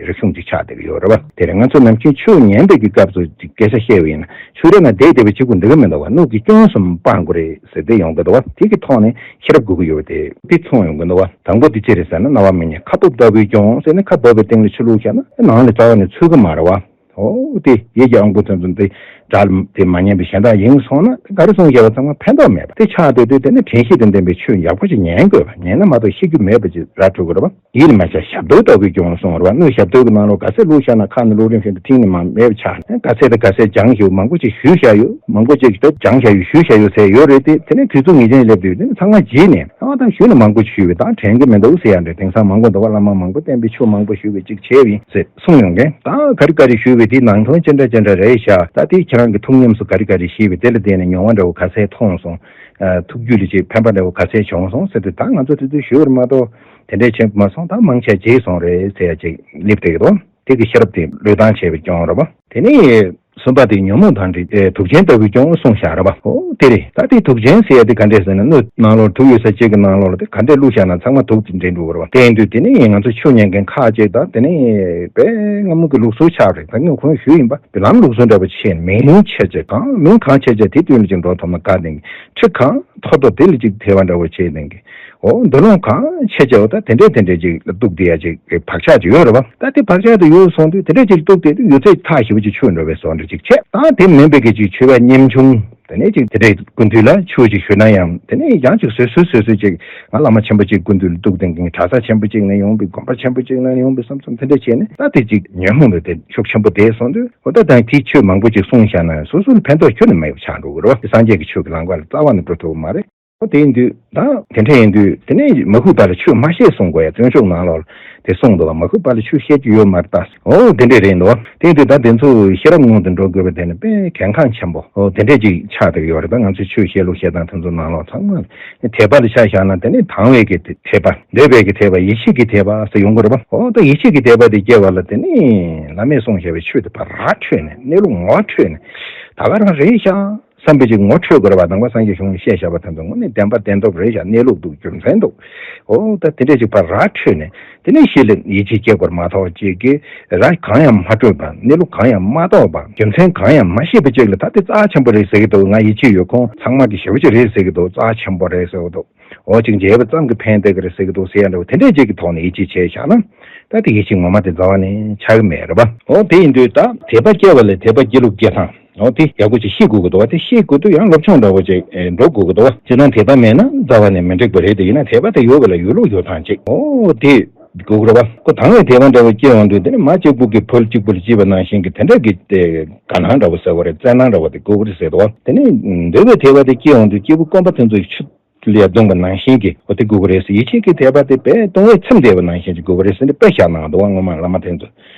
རིག་གཞུང་ཅིག་ཆགས་བསྡད་ཀྱི་ཡོད་རེད་བ། དེ་རིང་ང་ཚོ་ནམ་རྒྱུན་ཆོས་ཉན་པའི་གི་སྐབས་སུ་ཅིག་སྐད་ཆ་བཤད་པ་ཡིན་ན་ཆོས་ར་ན་བསྡད་བསྡད་པའི་གཅིག་པུ་འགྲིག་གི་མི་འདུག་བ། སྣུག་གི་སྐྱོན་གསུམ་སྤང་དགོས་རེད་ཟེར་དེ་ཡོང་གི་འདུག་བ། དེ་གི་ཐོག་ནས་ཤེས་རབ་དགོས་ཀྱི་ཡོད་པ་དེ་དེ་མཚོན་ཡོང་གི་འདུག་བ། དང་པོ་དེ་ཅི་རེད་ཟེར་ན་རྣ་བ་མི་སྙན་ཁ་སྟོབས་ལྟ་བུའི་སྐྱོན་ཟེར་ནས་ཁ་སྟོབས་པའི་སྟེང་ལ་ཆུ་བླུགས་བཞག་ན་ནང་ལ་རྩ་བ་ནས་ཚུད་ཀྱི་མ་རེད་བ། ཨོ་དེ་ཡིད་ཀྱི་ཨང་པོ་ཚོ་ཚོ་དེ་སྒྲ་དེ་མ་ཉན་པའི་གཞན་དག་ཡིན་སོང་ན་ག་རེ་གསུངས་བཞག་པ་ཚང་མ་ཕན་ཐོགས་མེད་པ་དེ་ཆགས་སྡོད་དུས་དེ་ནི་དྲན་ཤེས་དང་ལྡན་པའི་ཆོས་ཡག་པོ་ཞིག་ཉན་དགོས་པ། ཉན་ན་མ་གཏོགས་ཤེས་རྒྱུ་མེད་པ་ཅིག་ར་འགྲོ་གི་རེད་བ། ཡིད་ལ་མ་བྱ་ཞབས་རྡོལ་ལྟ་བུའི་སྐྱོན་གསུངས་རེད་བ། སྣོད་ཞབས་རྡོལ་གྱི་ནང་ལོགས་ག་ཚད་བླུགས་བཞག་ན་ཁ་ནས་བླུགས་རིམ་བཞིན་དུ་མཁྲིས་ནས་མ་མེད་པ་ཆགས་ནས་ག་ཚད་དང་ག་ཚད་སྦྱངས་ཞུ་མང་པོ་ཅིག་ཞུས་བཞག་ཡོད། མང་པོ་ཅིག་ད་སྦྱངས་བཞག་ཡོད་ཞུས་བཞག་ཡོད་ཟེར་ཡོད་རེད་དེ། དེ་ནས་དུས་ཚོད་ངེས་ཅན་སླེབས་དུས་དེ་ནི་ཚང་མ་བརྗེད་ནས་ཨ་ད་ཞུས་ན་མང་པོ་ཞུས་པའི་ད་དྲན་གྱི་མི་འདུག་ཟེར་ཡ་འདྲ། དེང་སང་མང་པོ་འདུག་བ། བླ་མ་མང་པོ་བསྟེན་པའི་ཆོས་མང་པོ་ཞུས་པའི་ཅིག་བྱས་པ་ཡིན་ཟེར་གསུངས་ཡོང་མཁན། ད་ག་རེ་ག་རེ་ཞུས་པའི་དེའི་ནང་དོན་ཅི་འདྲ་ཅི་འདྲ་རེད་ཤག་ད་དེ་ཁྱེད་རང་གི་ཐུགས་ཉམས་སུ་ག་རེ་ག་རེ་ཞུས་པའི་དེ་ལ་བརྟེན་ནས་མྱོང་བ་འདྲ་བོ་ག་ཚད་ཐོངས་སོང་། ཐུགས་རྒྱུད་ལ་ཅིག་ཕན་པ་འདྲ་བོ་ག་ཚད་བྱུང་སོང་ཟེར་དུས་ད་ང་ཚོ་དེ་ཚོ་ཞུས་པ་མ་གཏོགས་དེ་འདྲས་བྱེད་མ་སོང་། ད་མང་ཆེ་བརྗེད་སོང་རེད་ཟེར་ཡ་ཅིག་སླེབས་བསྡད་ཀྱི་འདུག་དེ་གི་ཤེས་རབ་དེ་བློས་བཏང་བྱས་པའི་སྐྱོན་རེད་པ། དེ་ནས་གསུམ་པ་དེ་ཉོན་མོངས་དང་འདྲེས་ཏེ་དུག་ཅན་ལྟ་བུའི་སྐྱོན་གསུངས་བཞག་རེད་པ། ཨོ་དེ་རེད། ད་དེ་དུག་ཅན་ཟེར་ཡ་དེ་ག་འདྲས་ཟེར་ན་སྣོད་ནང་ལོགས་དུག་ཡོད་ས་གཅིག་གི་ནང་ལོགས་ལ་དེ་ག་འདྲས་བླུགས་བཞག་ན་ཚང་མ་དུག་དེ་འདྲེས་འགྲོ་གི་རེད་པ། དེ་ཡིན་དུས་དེ་ནས་ང་ཚོ་ཆོས་ཉན་མཁན་ཁག་ཅིག་ད་དེ་ནས་དཔེ་སྔ་མོ་གི་ལུགས་སྲོལ་ཆགས་རེད། ད་ངས་གོང་ཞུས་ཡིན་པ་བི་ལམ་ལུགས་སྲོལ་འདྲ་པོ་བྱས་ནས་མིང་ཆེ་ཆེ་གང་མིང་གང་ཆེ་ཆེ་དེ་སྟེང་ལ་ཅིག་འགྲོ་ཐུབ་ན་དགའ་བསྡད་མཁན། ཁྲི་གང་མཐོ་མཐོ་དེ་ལ་ཅིག་དད་པ་འདྲ་པོ་བྱས་བསྡད་མཁན། འོ་འདོད་རུང་གང་ཆེ་ཆེ་བ་ད་དེ་འདྲས་དེ་འདྲས་ཅིག་ལ་གཏུགས་བསྡད་ཡ་ཅིག་གི་བག་ཆགས་ཅིག་ཡོད་རེད་པ། ད་དེ་བག་ཆགས་དེ་ཡོད་སོང་དུས་དེ་འདྲས་ཅིག་གཏུགས་བསྡད་དུས་ཡོད་ཚད་ཐག་ཞེ་པོ་ཅིག་ཆོད་འགྲོ་བའི་བཟོ་འདྲ་ཅིག་བྱས། ད་དེ་མིན་པའི་གི་ཅིག་ཆོས་པ་ཉམ་ཆུང་དེ་ནས་ཅིག་དེ་འདྲས་སྐུ་མདུན་ལ་ཆོས་ཅིག་ཞུ་ན་ཡང་དེ་ནས་ཡང་ཅིག་སོ་སོས་སོ་སོས་ཅིག་ང་བླ་མ་ཆེན་པོ་ཅིག་སྐུ་མདུན་ལ་གཏུགས་བསྡད་མཁན་གྲྭ་ས་ཆེན་པོ་ཅིག་ནས་ཡོང་པའི་དགོན་པ་ཆེན་པོ་ཅིག་ནས་ཡོང་པའི་བསམ་བསམ་དེ་འདྲས་བྱས་ནས་ད་དེ་ཅིག་ཉོན་མོངས་པའི་དེ་ཤུགས་ཆེན་པོ་དེ་སོང་དུས་འོ་ད་ད་དེ་ཆོས་མང་པོ་ཅིག་གསུངས་བཞག་ན་སོ་སོ་ལ་ཕན་ཐོགས་ཁྱོན་ནས་མེད་པ་ཆགས་འགྲོ་གི་རེད་པ། དེ་སངས་རྒྱས་ཀྱི་ཆོས་ཀྱི་ལམ་ཁ་ལ་རྩ་བ་ནས་འགྲོ་ཐུབ་ཀྱི་མ་རེད། ཨོ་དེ་ཡིན་དུས་ད་དེ་འདྲ་ཡིན་དུས་དེ་ནས་མ་ཧུ་པ་ལ་ཆོས་མ་བཤད་གསུང་དགོས་ཡ། བཙོན་བཞུགས་ནང་ལོགས་དེ་གསུངས་འདུག་བ། མ་ཧུ་པ་ལ་ཆོས་བཤད་རྒྱུ་ཡོད་མ་རེད་ད། ཨོ་དེ་འདྲ་རེད་འདུག་བ། དེ་ཡིན་དུས་ད་དེ་ཚོ་ཤེས་རབ་ངང་དུ་འགྲོ་དགོས་པ་དེ་ནི་དཔེ་གལ་འགངས་ཆེན་པོ་ཨོ་དེ་འདྲ་ཅིག་ཆགས་བསྡད་ཡོད་རེད། ད་ང་ཚོའི་ཆོས་བཤད་ལུགས་བཤད་སྟངས་དེ་ཚོ་ནང་ལོགས་ཚང་མ་དད་པ་ལ་ཆ་བཞག་ན་དེ་ནི་དང་བའི་གི་དད་པ། འདོད་པའི་གི་དད་པ། ཡིད་ཆེས་ཀྱི་དད་པ་ཟེར་ཡོང་གི་རེད་པ། ཨོ་ད་ཡིད་ཆེས་ཀྱི་དད་པ་དེ་སྐྱེ་བ་ལ་དེ་ནི་བླ་མས་གསུངས་བཞག་པའི་ཆོས་དེ་ཕར་འཕྲོད་ནས་གནས་ལུགས་ངོ་འཕྲོད་ནས་ད་ག་རང་རེད་ཤག་བསམ་པའི་ཅིག་ངོ་འཕྲོད་དགོས་རེད་བ། ནང་པ་སངས་རྒྱས་གཞུང་ནས་བཤད་བཞག་པ་དེ་ཚོ་དངོས་གནས་བདེན་པ་བདེན་སྟོབས་རེད་བཞག་གནས་ལུགས་འདུག་རྒྱུ་མཚན་འདུག་འོ་ད་དེ་འདྲས་ཅིག་ཕར་ར་འཕྲོད་ནས་དེ་ནས་གཞི་ལ་ཡིད་ཆེས་སྐྱེ་དགོས་མ་གཏོགས་ཅིག་གི་ར་གང་ཡང་མ་འཕྲོད་པ། གནས་ལུགས་གང་ཡང་མ་རྟོགས་པ། རྒྱུ་མཚན་གང་ཡང་མ་ཤེས་པ་ཅིག་ལ་ད་དེ་རྩ་ཆེན་པོ་རེད་ཟེར་གི་འདུག་ང་ཡིད་ཆེས་ཡོད། ཁོང་ཚང་མ་གི་ཞེ་པོ་ཅིག་རེད་ཟེར་གི་འདུག་རྩ་ཆེན་པོ་རེད་ཟེར་གི་འདུག་འོ་ཅིག་མཇལ་བ་ཙམ་གྱིས་ཕན་བསྡད་ཀྱི་རེད་ཟེར་གྱི་འདུག་ཟེར་ཡ་འདྲ་བོ་དེ་འདྲས་ཅིག་གི་ཐོག་ནས་ཡིད་ཆེས་བྱས་བཞག་ན། ད་དེ་ཡིད་ཆེས་ངོ་མ་དེ་རྩ་བ་ནས་ཆགས་ཀྱི་མེད་རེད་པ། འོ་དེ་ཡིན་དུས་ད་དད་པ་སྐྱེ་བ་ལས་དད་པ་སྐྱེ་ལུགས་སྐྱེ་སྟངས་འོ་དེ་ཡག་པོ་ཅིག་ཤེས་དགོས་ཀྱི་འདུག་བ། དེ་ཤེས་དགོས་དུས་ཡང་སློབ་སྦྱོང་འདྲ་བོ་ཅིག་འགྲོ་དགོས་ཀྱི་འདུག་བ། སྤྱིར་བཏང་དད་པ་མེད་ན་རྩ་བ་ནས་མི་འགྲིག་པ་རེད། དེ་ཡིན་ན་དད་པ་དེ་ཡོད་པ་ལ་ཡོད་ལུགས་ཡོད་སྟངས་ཅིག་འོ་དེ་དགོས་ཀྱི་རེད་པ། ཁོ་དང་བའི་དད་པ་འདྲ་བོ་སྐྱེ་ཡོང་དུས་དེ་ནི་མ་གཅིག་པུ་གི་ཕོ་གཅིག་པུ་ལ་སྐྱེས་པ་ནང་བཞིན་གྱི་དེ་འདྲ་གི་དགའ་སྣང་འདྲ་བོ་ཟེར་བ་རེད། བཙན་སྣང་འདྲ་བོ་དེ་དགོས་ཀྱི་རེད་ཟེར་འདུག་བ། དེ་ནི་འདོད་པའི་དད་པ་དེ་སྐྱེ་ཡོང་དུས་སྐྱེས་བུ་སྐོམ་པ་དེ་ཚོ་ཆུ་ལས་བརྡུངས་པ་ནང་བཞིན་གྱི་འོ་དེ་དགོས་ཀྱི་རེད་ཟེར། ཡིད་ཆེས་ཀྱི་དད་པ་དེ་དཔེ་ལྟུང་བའི་ཚེམས་བསྡད་པ་ནང་བཞིན་གྱི་དགོས་ཀྱི་རེད་ཟེར་ནས་དཔེ་བཞག་གནང་འདུག་བ། སྔོན་མ་བླ་མ་དེ་ཚོས།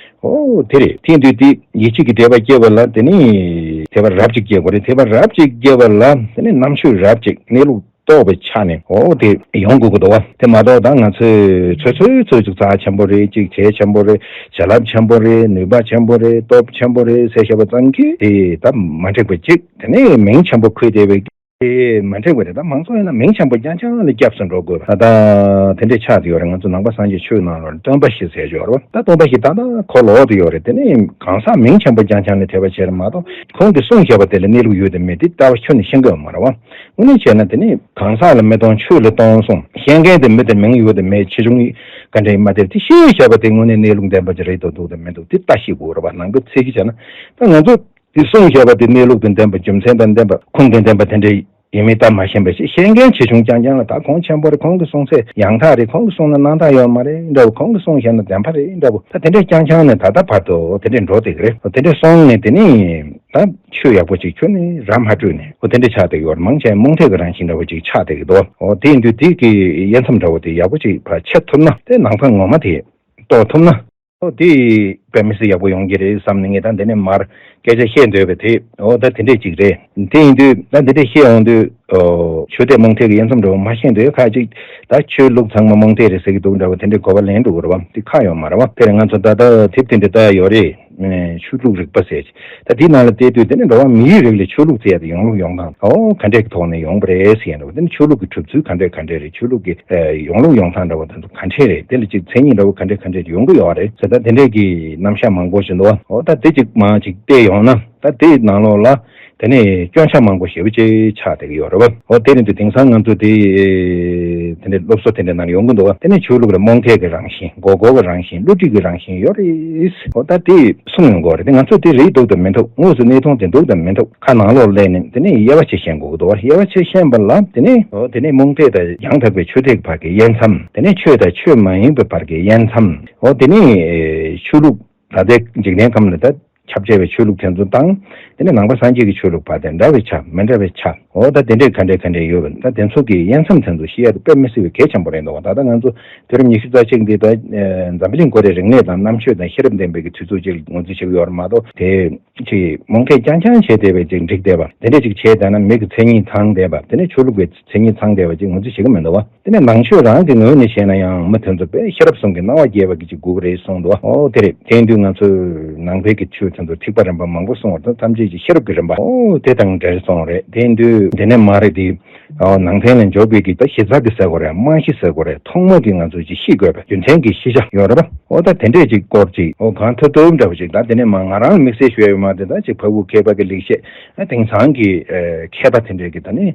འོ་དེ་རེད། དེ་ཡིན་དུས་དེ་ཡིད་ཆེས་ཀྱི་དད་པ་སྐྱེ་བ་ལ་དེ་ནི་དད་པ་རབ་ཅིག་སྐྱེ་དགོས་རེད། དད་པ་རབ་ཅིག་སྐྱེ་བ་ལ་དེ་ནི་རྣམ་དཔྱོད་རབ་ཅིག་གནས་ལུགས་རྟོགས་པའི་ཆ་ནས་འོ་དེ་ཡོང་དགོས་ཀྱི་འདུག་བ། དེ་མ་གཏོགས་ད་ང་ཚོས་ཚོད་ཚོད་ཚོད་ཅིག་རྩ་ཆེན་པོ་རེད། ཅིག་བྱས་ཆེན་པོ་རེད། བྱ་རླབས་ཆེན་པོ་རེད། ནུས་པ་ཆེན་པོ་རེད། སྟོབས་ཆེན་པོ་རེད་ཟེར་བཤད་པ་ཙམ་གྱིས་དེ་ད་མ་འགྲིག་པ་ཅིག་དེ་ནས་མིང་ཆེན་པོ་ཁུར་བསྡད་པའི་དེ་མ་འགྲིག་པ་རེད། ད་མང་ཚོགས་ཡིན་ན་མིང་ཆེན་པོ་རྐྱང་རྐྱང་ལ་སྐྱབས་སུ་འགྲོ་དགོས། ད་ལྟ་དེ་འདྲའི་ཆགས་བསྡད་ཡོད་རེད། ང་ཚོ་ནང་པ་སངས་རྒྱས་ཆོས་ནང་ལོགས་ལ་སྟོན་པ་བཞི་ཟེར་ཡོད་རེད་བ། ད་སྟོན་པ་བཞི་ད་ལྟ་འཁོར་ལོ་དུ་ཡོད་རེད། དེ་ནས་གང་ཟག་མིང་ཆེན་པོ་རྐྱང་རྐྱང་ལ་དད་པ་བྱེད་རེད་མ་གཏོགས་ཁོང་གིས་གསུངས་བཞག་པ་དེ་ལ་གནས་ལུགས་ཡོད་དམ་མེད་དེ་ལྟ་བ་ཁྱོན་ནས་ཤེས་ཀྱི་ཡོད་མ་རེད་བ། དངོས་གནས་བྱས་ན་དེ་ནས་གང་ཟག་ལ་མི་གཏོང་ཆོས་ལ་གཏོང་གསུངས། བཤད་མཁན་དེ་མི་དེ་མིང་ཡོད་དམ་མེད་ཆེ་ཆུང་ག་འདྲ་ཡིན་མ་དེར་དེ་ཤེས་བཞག་པ་དེ་དངོས་གནས་གནས་ལུགས་ལྡན་པ་ཅིག་རེད་འདུག་འདུག་དང་མི་འདུག་དེ་ལྟ་ཤེས་དགོས་རེད་བ། ནང་པའི་ཚད་གཞི་བྱས་ན་ད་ང་ཚོ། དེ་གསུངས་བཞག་པ་དེ་གནས་ལུགས་དང་ལྡན་པ། རྒྱུ་མཚན་དང་ལྡན་པ། ཁུངས་དང་ལྡན་པ་དེ་འདྲ་ཡིན་མིན་ལྟ་མ་ཤེས་པ་ཞིག་བཤད་མཁན་ཆེ་ཆུང་རྐྱང་རྐྱང་ལ་ད་ཁོང་ཆེན་པོ་རེད། ཁོང་གི་གསུང་ཚད་ཡང་དག་རེད། ཁོང་གི་གསུང་ན་སྣང་དག་ཡོད་མ་རེད་འདྲ་བོ། ཁོང་གི་གསུང་བཞག་ན་བདེན་པ་རེད་འདྲ་བོ། ད་དེ་འདྲ་རྐྱང་རྐྱང་ནས་ད་ལྟ་བར་དུ་དེ་འདྲ་འགྲོ་བསྡད་ཀྱི་རེད། དེ་འདྲ་སོང་ནས་དེ་ནི་ད་ཆོས་ཡག་པོ་ཅིག་ཁྱོན་ནས་ར་མ་སྤྲོད་ནས་འོ་དེ་འདྲ་ཆགས་བསྡད་ཀྱི་ཡོད་རེད། མང་ཆེ་རྨོངས་དད་ཀྱི་རང་བཞིན་འདྲ་བོ་ཅིག་ཆགས་བསྡད་ཀྱི་འདུག་འོ་དེ་ཡིན་དུས་དེ་གི་དབྱེ་མཚམས་འདྲ་བོ་དེ་ཡག་པོ་ཅིག་ཕར་ཕྱེ་ཐུབ་ན། དེ་ནང་པ་ངོ་མ་དེ་རྟོགས་ཐུབ་ན། ཨོ་དེ་དཔེ་མི་སྲིད་ཡག་པོ་ཡོང་གི་རེད་བསམ་ནས་ངས་ད་འདི་ནས་མར་སྐད་ཆ་བཤད་འདོད་པ་དེ། ཨོ་ད་དེ་འདྲས་ཅིག་རེད། དེ་ཡིན་དུས་ད་འདི་འདྲས་བཤད་ཡོང་དུས་ཨོ་ཆོས་དད་རྨོངས་དད་ཀྱི་དབྱེ་མཚམས་འདྲ་བོ་མ་ཤེས་འདོད་ཁ་ཅིག་ད་ཆོས་ལུགས་ཚང་མ་རྨོངས་དད་རེད་ཟེར་གི་འདུག་འདྲ་བོ་དེ་འདྲས་གོ་བ་ལེན་འགྲོ་གི་རེད་བ། དེ་ཁག་ཡོད་མ་རེད་བ། དེར་ང་ཚོ་ད་ལྟ་དེབ་དེ་འདྲས་ལྟ་ཡ་ཡོད་རེད། ཆོས་ལུགས་རིག་པ་ཟེར། ད་དེའི་ནང་ལ་བལྟས་དུས་དེ་ནི་འགྲོ་བ་མིའི་རིགས་ལ་ཆོས་ལུགས་ཟེར་ཡ་དེ་ཡོང་ལུགས་ཡོང་སྟངས་ཨོ་ག་འདྲས་ཀྱི་ཐོག་ནས་ཡོང་གི་རེད་ཟེར་ཡ་འདྲ་བོ། དེ་ནི་ཆོས་ལུགས་ཀྱི་གྲུབ་ཚུལ་ག་འདྲས་ག་འདྲས་རེད། ཆོས་ལུགས་ཀྱི་ཡོང་ལུགས་ཡོང་སྟངས་འདྲ་བོ་དེ་ཚོ་ག་འདྲས་རེད། དེ་ལ་ཅིག་མཚན་ཉིད་འདྲ་བོ་ག་འདྲས་ག་འདྲས་ཡོང་གི་ཡོད་རེད་ཟེར། ད་དེ་འདྲས་ཀྱི་རྣམ་གཞག་མང་པོ་ཞིག་འདུག་ཨོ་ད་དེ་ཅིག་མང་ཅིག་བལྟས་ཡོང་ན་ད་དེའི་ནང་ལོགས་ལ་དེ་ནས་སྐྱོན་ཆ་མང་པོ་ཞེ་པོ་ཅིག་ཆགས་བསྡད་ཀྱི་ཡོད་རེད་བ། ཨོ་དེ་ནི་དུས་དེང་སང་ང་ཚོ་དེ་དེ་འདྲས་སློབ་གསོ་དེ་འདྲས་ནང་ཡོང་གི་འདུག་བ། དེ་ནས་ཆོས་ལུགས་ལ་རྨོངས་དད་ཀྱི་རང་བཞིན། མགོ་སྐོར་གྱི་རང་བཞིན། བསླུ་བྲིད་ཀྱི་རང་བཞིན་ཡོད་རེད། ཨོ་ད་དེ་གསུང་ཡོང་གི་ཡོད་རེད། དེ་ང་ཚོ་དེ་རེད་འདུག་དང་མི་འདུག་དངོས་སུ་གནས་སྟངས་དེ་འདུག་དང་མི་འདུག་ཁ་ནང་ལོགས་སླེབས་ནས་དེ་ནས་དབྱེ་བ་ཕྱེ་ཤེས་དགོས་ཀྱི་འདུག་དབྱེ་བ་ཕྱེ་ཤེས་པ་ལ་དེ་ནས་ཨོ་དེ་ནས་རྨོངས་དད་དང་ཡང་དག་པའི་ཆོས་དད་ཀྱི་བར་གྱི་དབྱེ་མཚམས། དེ་ནས་ཆོས་དང་ཆོས་མ་ཡིན་པའི་བར་གྱི་དབྱེ་མཚམས། ཨོ་དེ་ནས་ཆོས་ལུགས་ད་ལྟའི་འཇིག་རྟེན་ཁམས་ལ་ད་ཁྱབ་ཆེ་བའི་ཆོས་ལུགས་དེ་ཚོ་དང་། དེ་ནས་ནང་པ་སངས་རྒྱས་ཀྱི་ཆོས་ལུགས་བར་དེ་འདྲ་བའི་ཆ་མི་འདྲ་བའི་ཆ། ཨོ་ད་དེ་འདྲས་ག་འདྲས་ག་འདྲས་ཡོད་པ་ད་དེ་ཚོ་གི་དབྱེ་མཚམས་དེ་ཚོ་ཤེས་ཡ་དེ་དཔེ་མི་སྲིད་པའི་གལ་ཆེན་པོ་རེད་འདུག་ད་ལྟ་ང་ཚོ་དུས་རབས་ཉི་ཤུ་རྩ་གཅིག་འདི་ད་འཛམ་བུ་གླིང་སྐོར་རའི་རིག་གནས་དང་རྣམ་དཔྱོད་དང་ཤེས་རབ་ལྡན་པའི་གི་དུས་ཚོད་ཅིག་ངོས་འཛིན་བྱེད་ཀྱི་ཡོད་རེད་མ་གཏོགས། དེ་ཅིག་རྨོངས་དད་རྐྱང་རྐྱང་བྱས་བསྡད་པའི་ཅིག་འགྲིག་བསྡད་པ་དེ་འདྲས་ཅིག་བྱས་བསྡད་ན་མི་གི་མཚན་ཉིད་ཚང་བསྡད་པ། དེ་ནས་ཆོས་ལུགས་པའི་མཚན་ཉིད་ཚང་བསྡད་པ་ཅིག་ངོས་འཛིན་བྱེད་ཀྱི་མི་འདུག་བ། དེ་ནས་ནང་ཆོས་རང་གི་ངོས་ནས་བཤད་ན་ཡང་མི་དེ་ཚོ་དཔེ་ཤེས་རབ་གསུམ་གྱི་སྣང་བ་རྒྱས་པ་གི་ཅིག་དགོས་ཀྱི་རེད་གསུངས་འདུག་ཨོ་དེ་རེད། དེ་ཡིན་དུས་ང་ཚོས་ནང་པའི་གི་ཆོས་དེ་ཚོ་ཐེག་པ་རིམ་པ་མང་པོ་གསུངས་པ་དང་ཐམས་ཅད་ཀྱི་ཤེས་རབ་ཀྱི་རིམ་པ་ཨོ་དེ་དང་འབྲེལ་སོང་རེད། དེ་ཡིན་དུས་དེ་ནས་མ་རེད་དེ། ཨོ་ནང་བསྟན་ལ་འཇོག་པའི་གི་ད་གཞི་རྩ་གི་ཟེར་དགོས་རེད། རྨང་གཞི་ཟེར་དགོས་རེད། ཐོག་མ་གི་ང་ཚོས་ཅིག་ཤེས་དགོས་པའི་རྒྱུ་མཚན་གྱི་གཞི་ཆགས་ཡོད་རེད་པ། ཨོ་ད་དེ་འདྲས་ཅིག་སྐོར་ཅིག་ཨོ་གང་ཐུབ་ཐུབ་འདྲ་བོ་ཅིག་ད་དེ་ནས་མ་ང་རང་དམིགས་བསལ་ཞུ་ཡ་ཡོད་མ་རེད། ད་ཅིག་འཕགས་བོད་མཁས་པ་གི་ལེགས་བཤད་ཨ་དེང་སང་གི་མཁས་པ་དེ་འདྲས་གི་ད་ནི་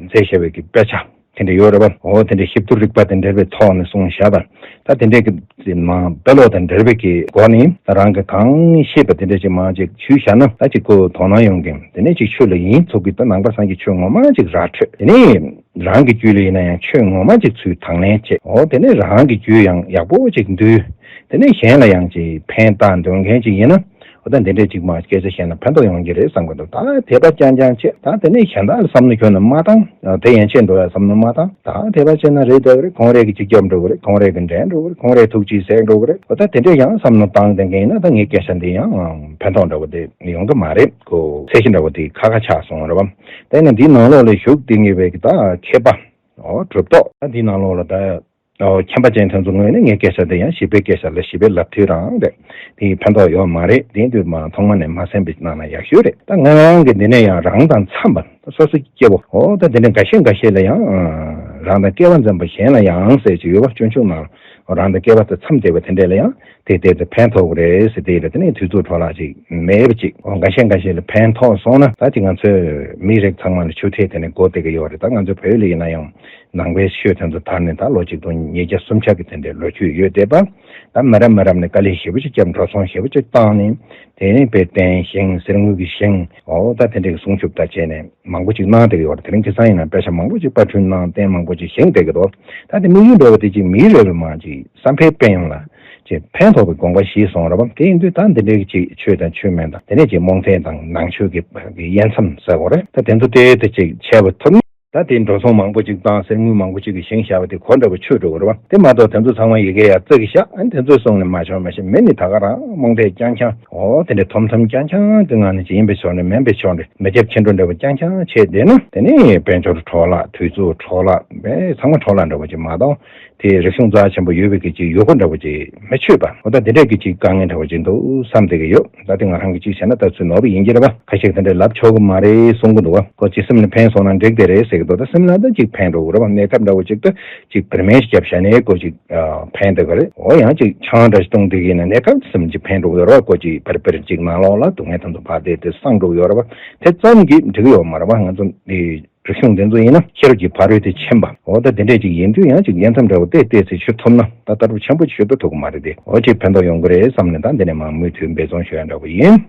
མཛད་བཞག་པའི་གི་དཔེ་ཆ། དེ་འདྲ་ཡོད་རེད་པ། འོ་དེ་འདྲའི་ཞིབ་ཏུ་རིག་པ་དེ་འདྲ་བའི་ཐོག་ནས་གསུངས་བཞག་པ། ད་དེ་འདྲའི་གི་མ་དཔེ་ཀློག་དང་འབྲེལ་བའི་གི་སྒོ་ནས་རང་གི་གང་ཤེས་པ་དེ་འདྲ་ཅིག་མང་ཅིག་ཞུས་བཞག་ན་ད་ཅིག་ཁོ་དོ་སྣང་ཡོང་གི། དེ་ནས་ཅིག་ཆོས་ལ་ཡིན་ཚུགས་ཀྱི། ད་ནང་པ་སངས་རྒྱས་ཆོས་ངོ་མ་ཅིག་ར་འཕྲོད། དེ་ནས་རང་གི་རྒྱུད་ལ་ཡིན་ན་ཡང་ཆོས་ངོ་མ་ཅིག་ཚུར་དང་ལེན་བྱེད། འོ་དེ་ནས་རང་གི་རྒྱུད་ཡང་ཡག་པོ་ཅིག་འདུལ། དེ་ནས་གཞན་ལ་ཡང་ཅིག་ཕན་བཏགས་འདོད་མཁན་ཅིག་ཡིན་ན། འོ་ད་འདི་འདྲས་ཅིག་མ་སྐད་ཆ་བཤད་ན་ཕན་ཐོགས་ཡོང་གི་རེད་བསམ་གི་འདུག་ད་དད་པ་རྐྱང་རྐྱང་བྱེད། ད་དེ་ནས་གཞན་དག་ལ་བསམ་བློ་ཁྱོན་ནས་མ་བཏང་། དེ་ཡན་ཆད་འགྲོ་ཡ་བསམ་བློ་མ་བཏང་། ད་དད་པ་བྱས་ན་རེད་འགྲོ་གི་རེད། ཁོང་རེ་གི་ཅིག་སྐྱོབ་འགྲོ་གི་རེད། ཁོང་རེ་གི་འདྲེན་འགྲོ་གི་རེད། ཁོང་རེ་ཐུགས་རྗེ་ཟེར་འགྲོ་གི་རེད། འོ་ད་དེ་འདྲས་ཡང་བསམ་བློ་བཏང་བསྡད་མཁན་ཡིན་ན་ད་ངའི་སྐད་ཆ་འདི་ཡང་ཕན་ཐོགས་འདྲ་བོ་དེ་ཡོང་གི་མ་རེད། ཁོ་ཚད་གཞི་འདྲ་བོ་དེ་ཁ་ཁ་ཆགས་སོང་རེད་བ། དེ་ནས་འདིའི་ནང་ལོགས་ལ་ཞུགས་བསྡད་ངེས་པའི་གི་ད་མཁས་པ། འོ་གྲུབ་ཐོབ། ད་འདིའི་ནང་ལོགས་ལ་ད། ཨོ་མཁྱེན་པ་ཅན་དེ་ཚོ་ངོས་ནས་ངའི་སྐད་ཆ་དེ་ཡང་བྱིས་པའི་སྐད་ཆ་ལ་བྱིས་པའི་ལབ་དུས་རང་རེད། དེ་ཕན་ཐོགས་ཡོད་མ་རེད། དེ་དུས་མ་ཐོག་མ་ནས་མ་གསན་པའི་ནང་ན་ཡག་ཤོས་རེད། ད་ང་རང་གི་འདི་ནས་ཡང་རང་དང་འཚམས་པ་སོ་སོ་སྐྱེ་བོ་ཨོ་ད་འདི་ནས་འགའ་ཤས་འགའ་ཤས་ལ་ཡང་རང་དང་སྐལ་བ་འཛོམས་པ་གཞན་ལ་ཡང་ཟེར་གྱི་ཡོད་པ། སྤྱོད་འཇུག་ནང་རང་དང་སྐལ་བ་དང་འཚམས་བསྡད་པ་དེ་འདྲས་ལ་ཡང་དེ་དེ་དེ་ཕན་ཐོགས་རེད་ཟེར། དེ་ཡིན་ལ་དེ་ནས་དུས་ཚོད་འཕྲོ་བརླག་ཅིག་མེད་པ་ཅིག་ཨོ་འགའ་ཤས་འགའ་ཤས་ལ་ཕན་ཐོགས་སོང་ན་ད་ཅིག་ང་ཚོའི་མི་རིགས་ཚང་མ་ལ་ཆུ་ཐིགས་དེ་ནས་སྒོ་བསྡད་ཀྱི་ཡོད་རེད། ད་ང་ཚོའི་བོད་ལ་ཡིན་ན་ཡང་ནང་པའི་ཆོས་དེ་ཚོ་དར་ནས་ད་ལོ་ཆིག་སྟོང་ཉིས་བརྒྱ་སུམ་ཅུ་གི་དེ་འདྲའི་ལོ་རྒྱུས་ཡོད་བསྡད་པ། ད་མི་རབས་མི་རབས་ནས་དཀའ་ལས་ཞེ་པོ་ཅིག་བརྒྱབ། འགྲོ་སོང་ཞེ་པོ་ཅིག་བཏང་ནས་དེ་ནས་དཔེ་རྟེན་བཞེངས། གསེར་དངུལ་གྱི་བཞེངས། ཨོ་ད་དེ་འདྲའི་གི་སྲུང་སྐྱོབ་ད་བྱས་ནས་མང་པོ་ཅིག་གནང་བསྡད་ཀྱི་ཡོད་རེད། དེ་རིང་ཁ་སང་ཡིན་ན་དཔེ་ཆ་མང་པོ་ཅིག་པར་སྐྲུན་གནང་། རྟེན་མང་པོ་ཅིག་བཞེངས་བསྡད་ཀྱི་འདུག་ད་དེ་དམིགས་ཡུལ་འདྲ་བ་དེ་ཅིག་མིའི་རེ་བའི་མ་ཅིག་བསམ་འཕེལ་དཔལ་ཡོན་ལ་ཅིག་ཕན་ཐོགས་པའི་དགོངས་པ་བཞེས་སོང་རེད་པ། དེ་ཡིན་དུས་ད་འདི་འདྲའི་གི་ཅིག་ཆོས་དང་ཆོས་མིན་དང་དེ་ནས་ཅིག་རྨོངས་དད་དང་ནང་ཆོས་ཀྱི་དབྱེ་མཚམས་ཟེར་དགོས་རེད། ད་དེ་ཚོ་ཏོག་ཙམ་ཅིག་ཆད་པ་ཐོབ་ན། ད་དེ་འགྲོ་སོང་མང་པོ་ཅིག་བཏང་། གསེར་དངུལ་མང་པོ་ཅིག་གིས་བཞེངས་བཞག་པ་དེ་གོ་འདྲ་པོ་ཆོད་འགྲོ་གི་རེད་པ། དེ་མ་གཏོགས་དེ་ཚོ་ཚང་མ་ཡི་གེ་ཡར་བརྩེགས་ཀྱི་བཞག་ཨ་ནི་དེ་ཚོའི་སོང་ནས་མ་བྱུང་མ་ཤེས། མི་ནི་ད་ག་རང་རྨོངས་དད་རྐྱང་རྐྱང་ཨོ་དེ་འདྲ་ཐོམ་ཐོམ་རྐྱང་རྐྱང་གི་ངང་ནས་ཅིག་ཡིན་པའི་ཕྱོགས་ནས་མིན་པའི་ཕྱོགས་ནས་མི་རྒྱབ་ཁྱི་འགྲོ་འདྲ་པོ་རྐྱང་རྐྱང་བྱས་བསྡད་ན་དེ་ནི་དཔལ་འབྱོར་འཕྲོ་བརླག་དུས་ཚོད་འཕྲོ་བརླག་པས་ཚང་མ་འཕྲོ་བརླག་འདྲ་པོ་ཅིག་མ་གཏོགས། དེ་རིག་གཞུང་རྩ་ཆེན་པོ་ཡོད་པའི་གི་ཅིག་ཡུལ་སྐོར་འདྲ་པོ་ཅིག་མི་ཆོད་པ། འོ་ད་དེ་འདྲས་ཀྱི་ཅིག་དཀའ་ངལ་འདྲ་པོ་ཅིག་འདུག་བསམ་བསྡད་ཀྱི་ཡོད། ད་དེ་ང་རང་གི་ཅིག་བྱས་ན་ལྟ་ཚུལ་ནོར་བ་ཡིན་གྱི་རེད་པ། ཁ་ཤས་དེ་འདྲས་ལབ་ཆོག་གི་མ་རེད་གསུང་གི་འདུག་བ། ཁོ་ཅིག་སེམས་ལ་ཕན་སོང་ན་འགྲིག་དེ་རེད་ཟེར་གྱི་འདུག་ད་སེམས་ལ་ད་ཅིག་ཕན་འགྲོ་གི་རེད་པ། གནས་སྐབས་འདྲ་པོ་ཅིག་ཏུ་ཅིག་བར་མེད་རྒྱབ་བྱས་ནས་ཁོ་ཅིག་ཕན་བསྡད་ཀྱི་རེད། འོ་ཡང་ཅིག་ཆང་འདྲ་ཞིག་བཏུང་བསྡད་ཀྱི་ཡིན་ན་གནས་སྐབས་སེམས་ཅིག་ཕན་འགྲོ་གི་ཡོད་རེད་པ། ཁོ་ཅིག་བར་བར་ཅིག་ནང་ལོགས་ལ་སྡུག་བསྔལ་དེ་ཚོ་ཕར་བསྡད་དེ་སངས་འགྲོ་གི་ཡོད་རེད་པ། དེ་ཙམ་གྱིས་འགྲིག་གི་ཡོད་མ་རེད་པ། ང་ཚོ་འདི། རིག་གཞུང་འདི་ཚོ་ཡིན་ན་ཤེས་རབ་ཀྱི་ཕ་རོལ་ཏུ་ཕྱིན་པ། འོ་ད་འདི་འདྲས་ཅིག་ཡིན་དུས་ཡང་ཅིག་དབྱེ་མཚམས་འདྲ་བོ་ཏོག་ཙམ་ཞིག་ཐོབ་ན་ད་ལྟ་རུ་ཆེན་པོ་ཞིག་ཏུ་ཐུག་གི་མ་རེད་དེ། འོ་ཅིག་ཕན་ཐོགས་ཡོང་གི་རེད་བསམ་ནས་ད་འདི་ནས་མར་མུ་མཐུད་འབད་བརྩོན་ཞུ་ཡ་འདྲ་བོ་ཡིན།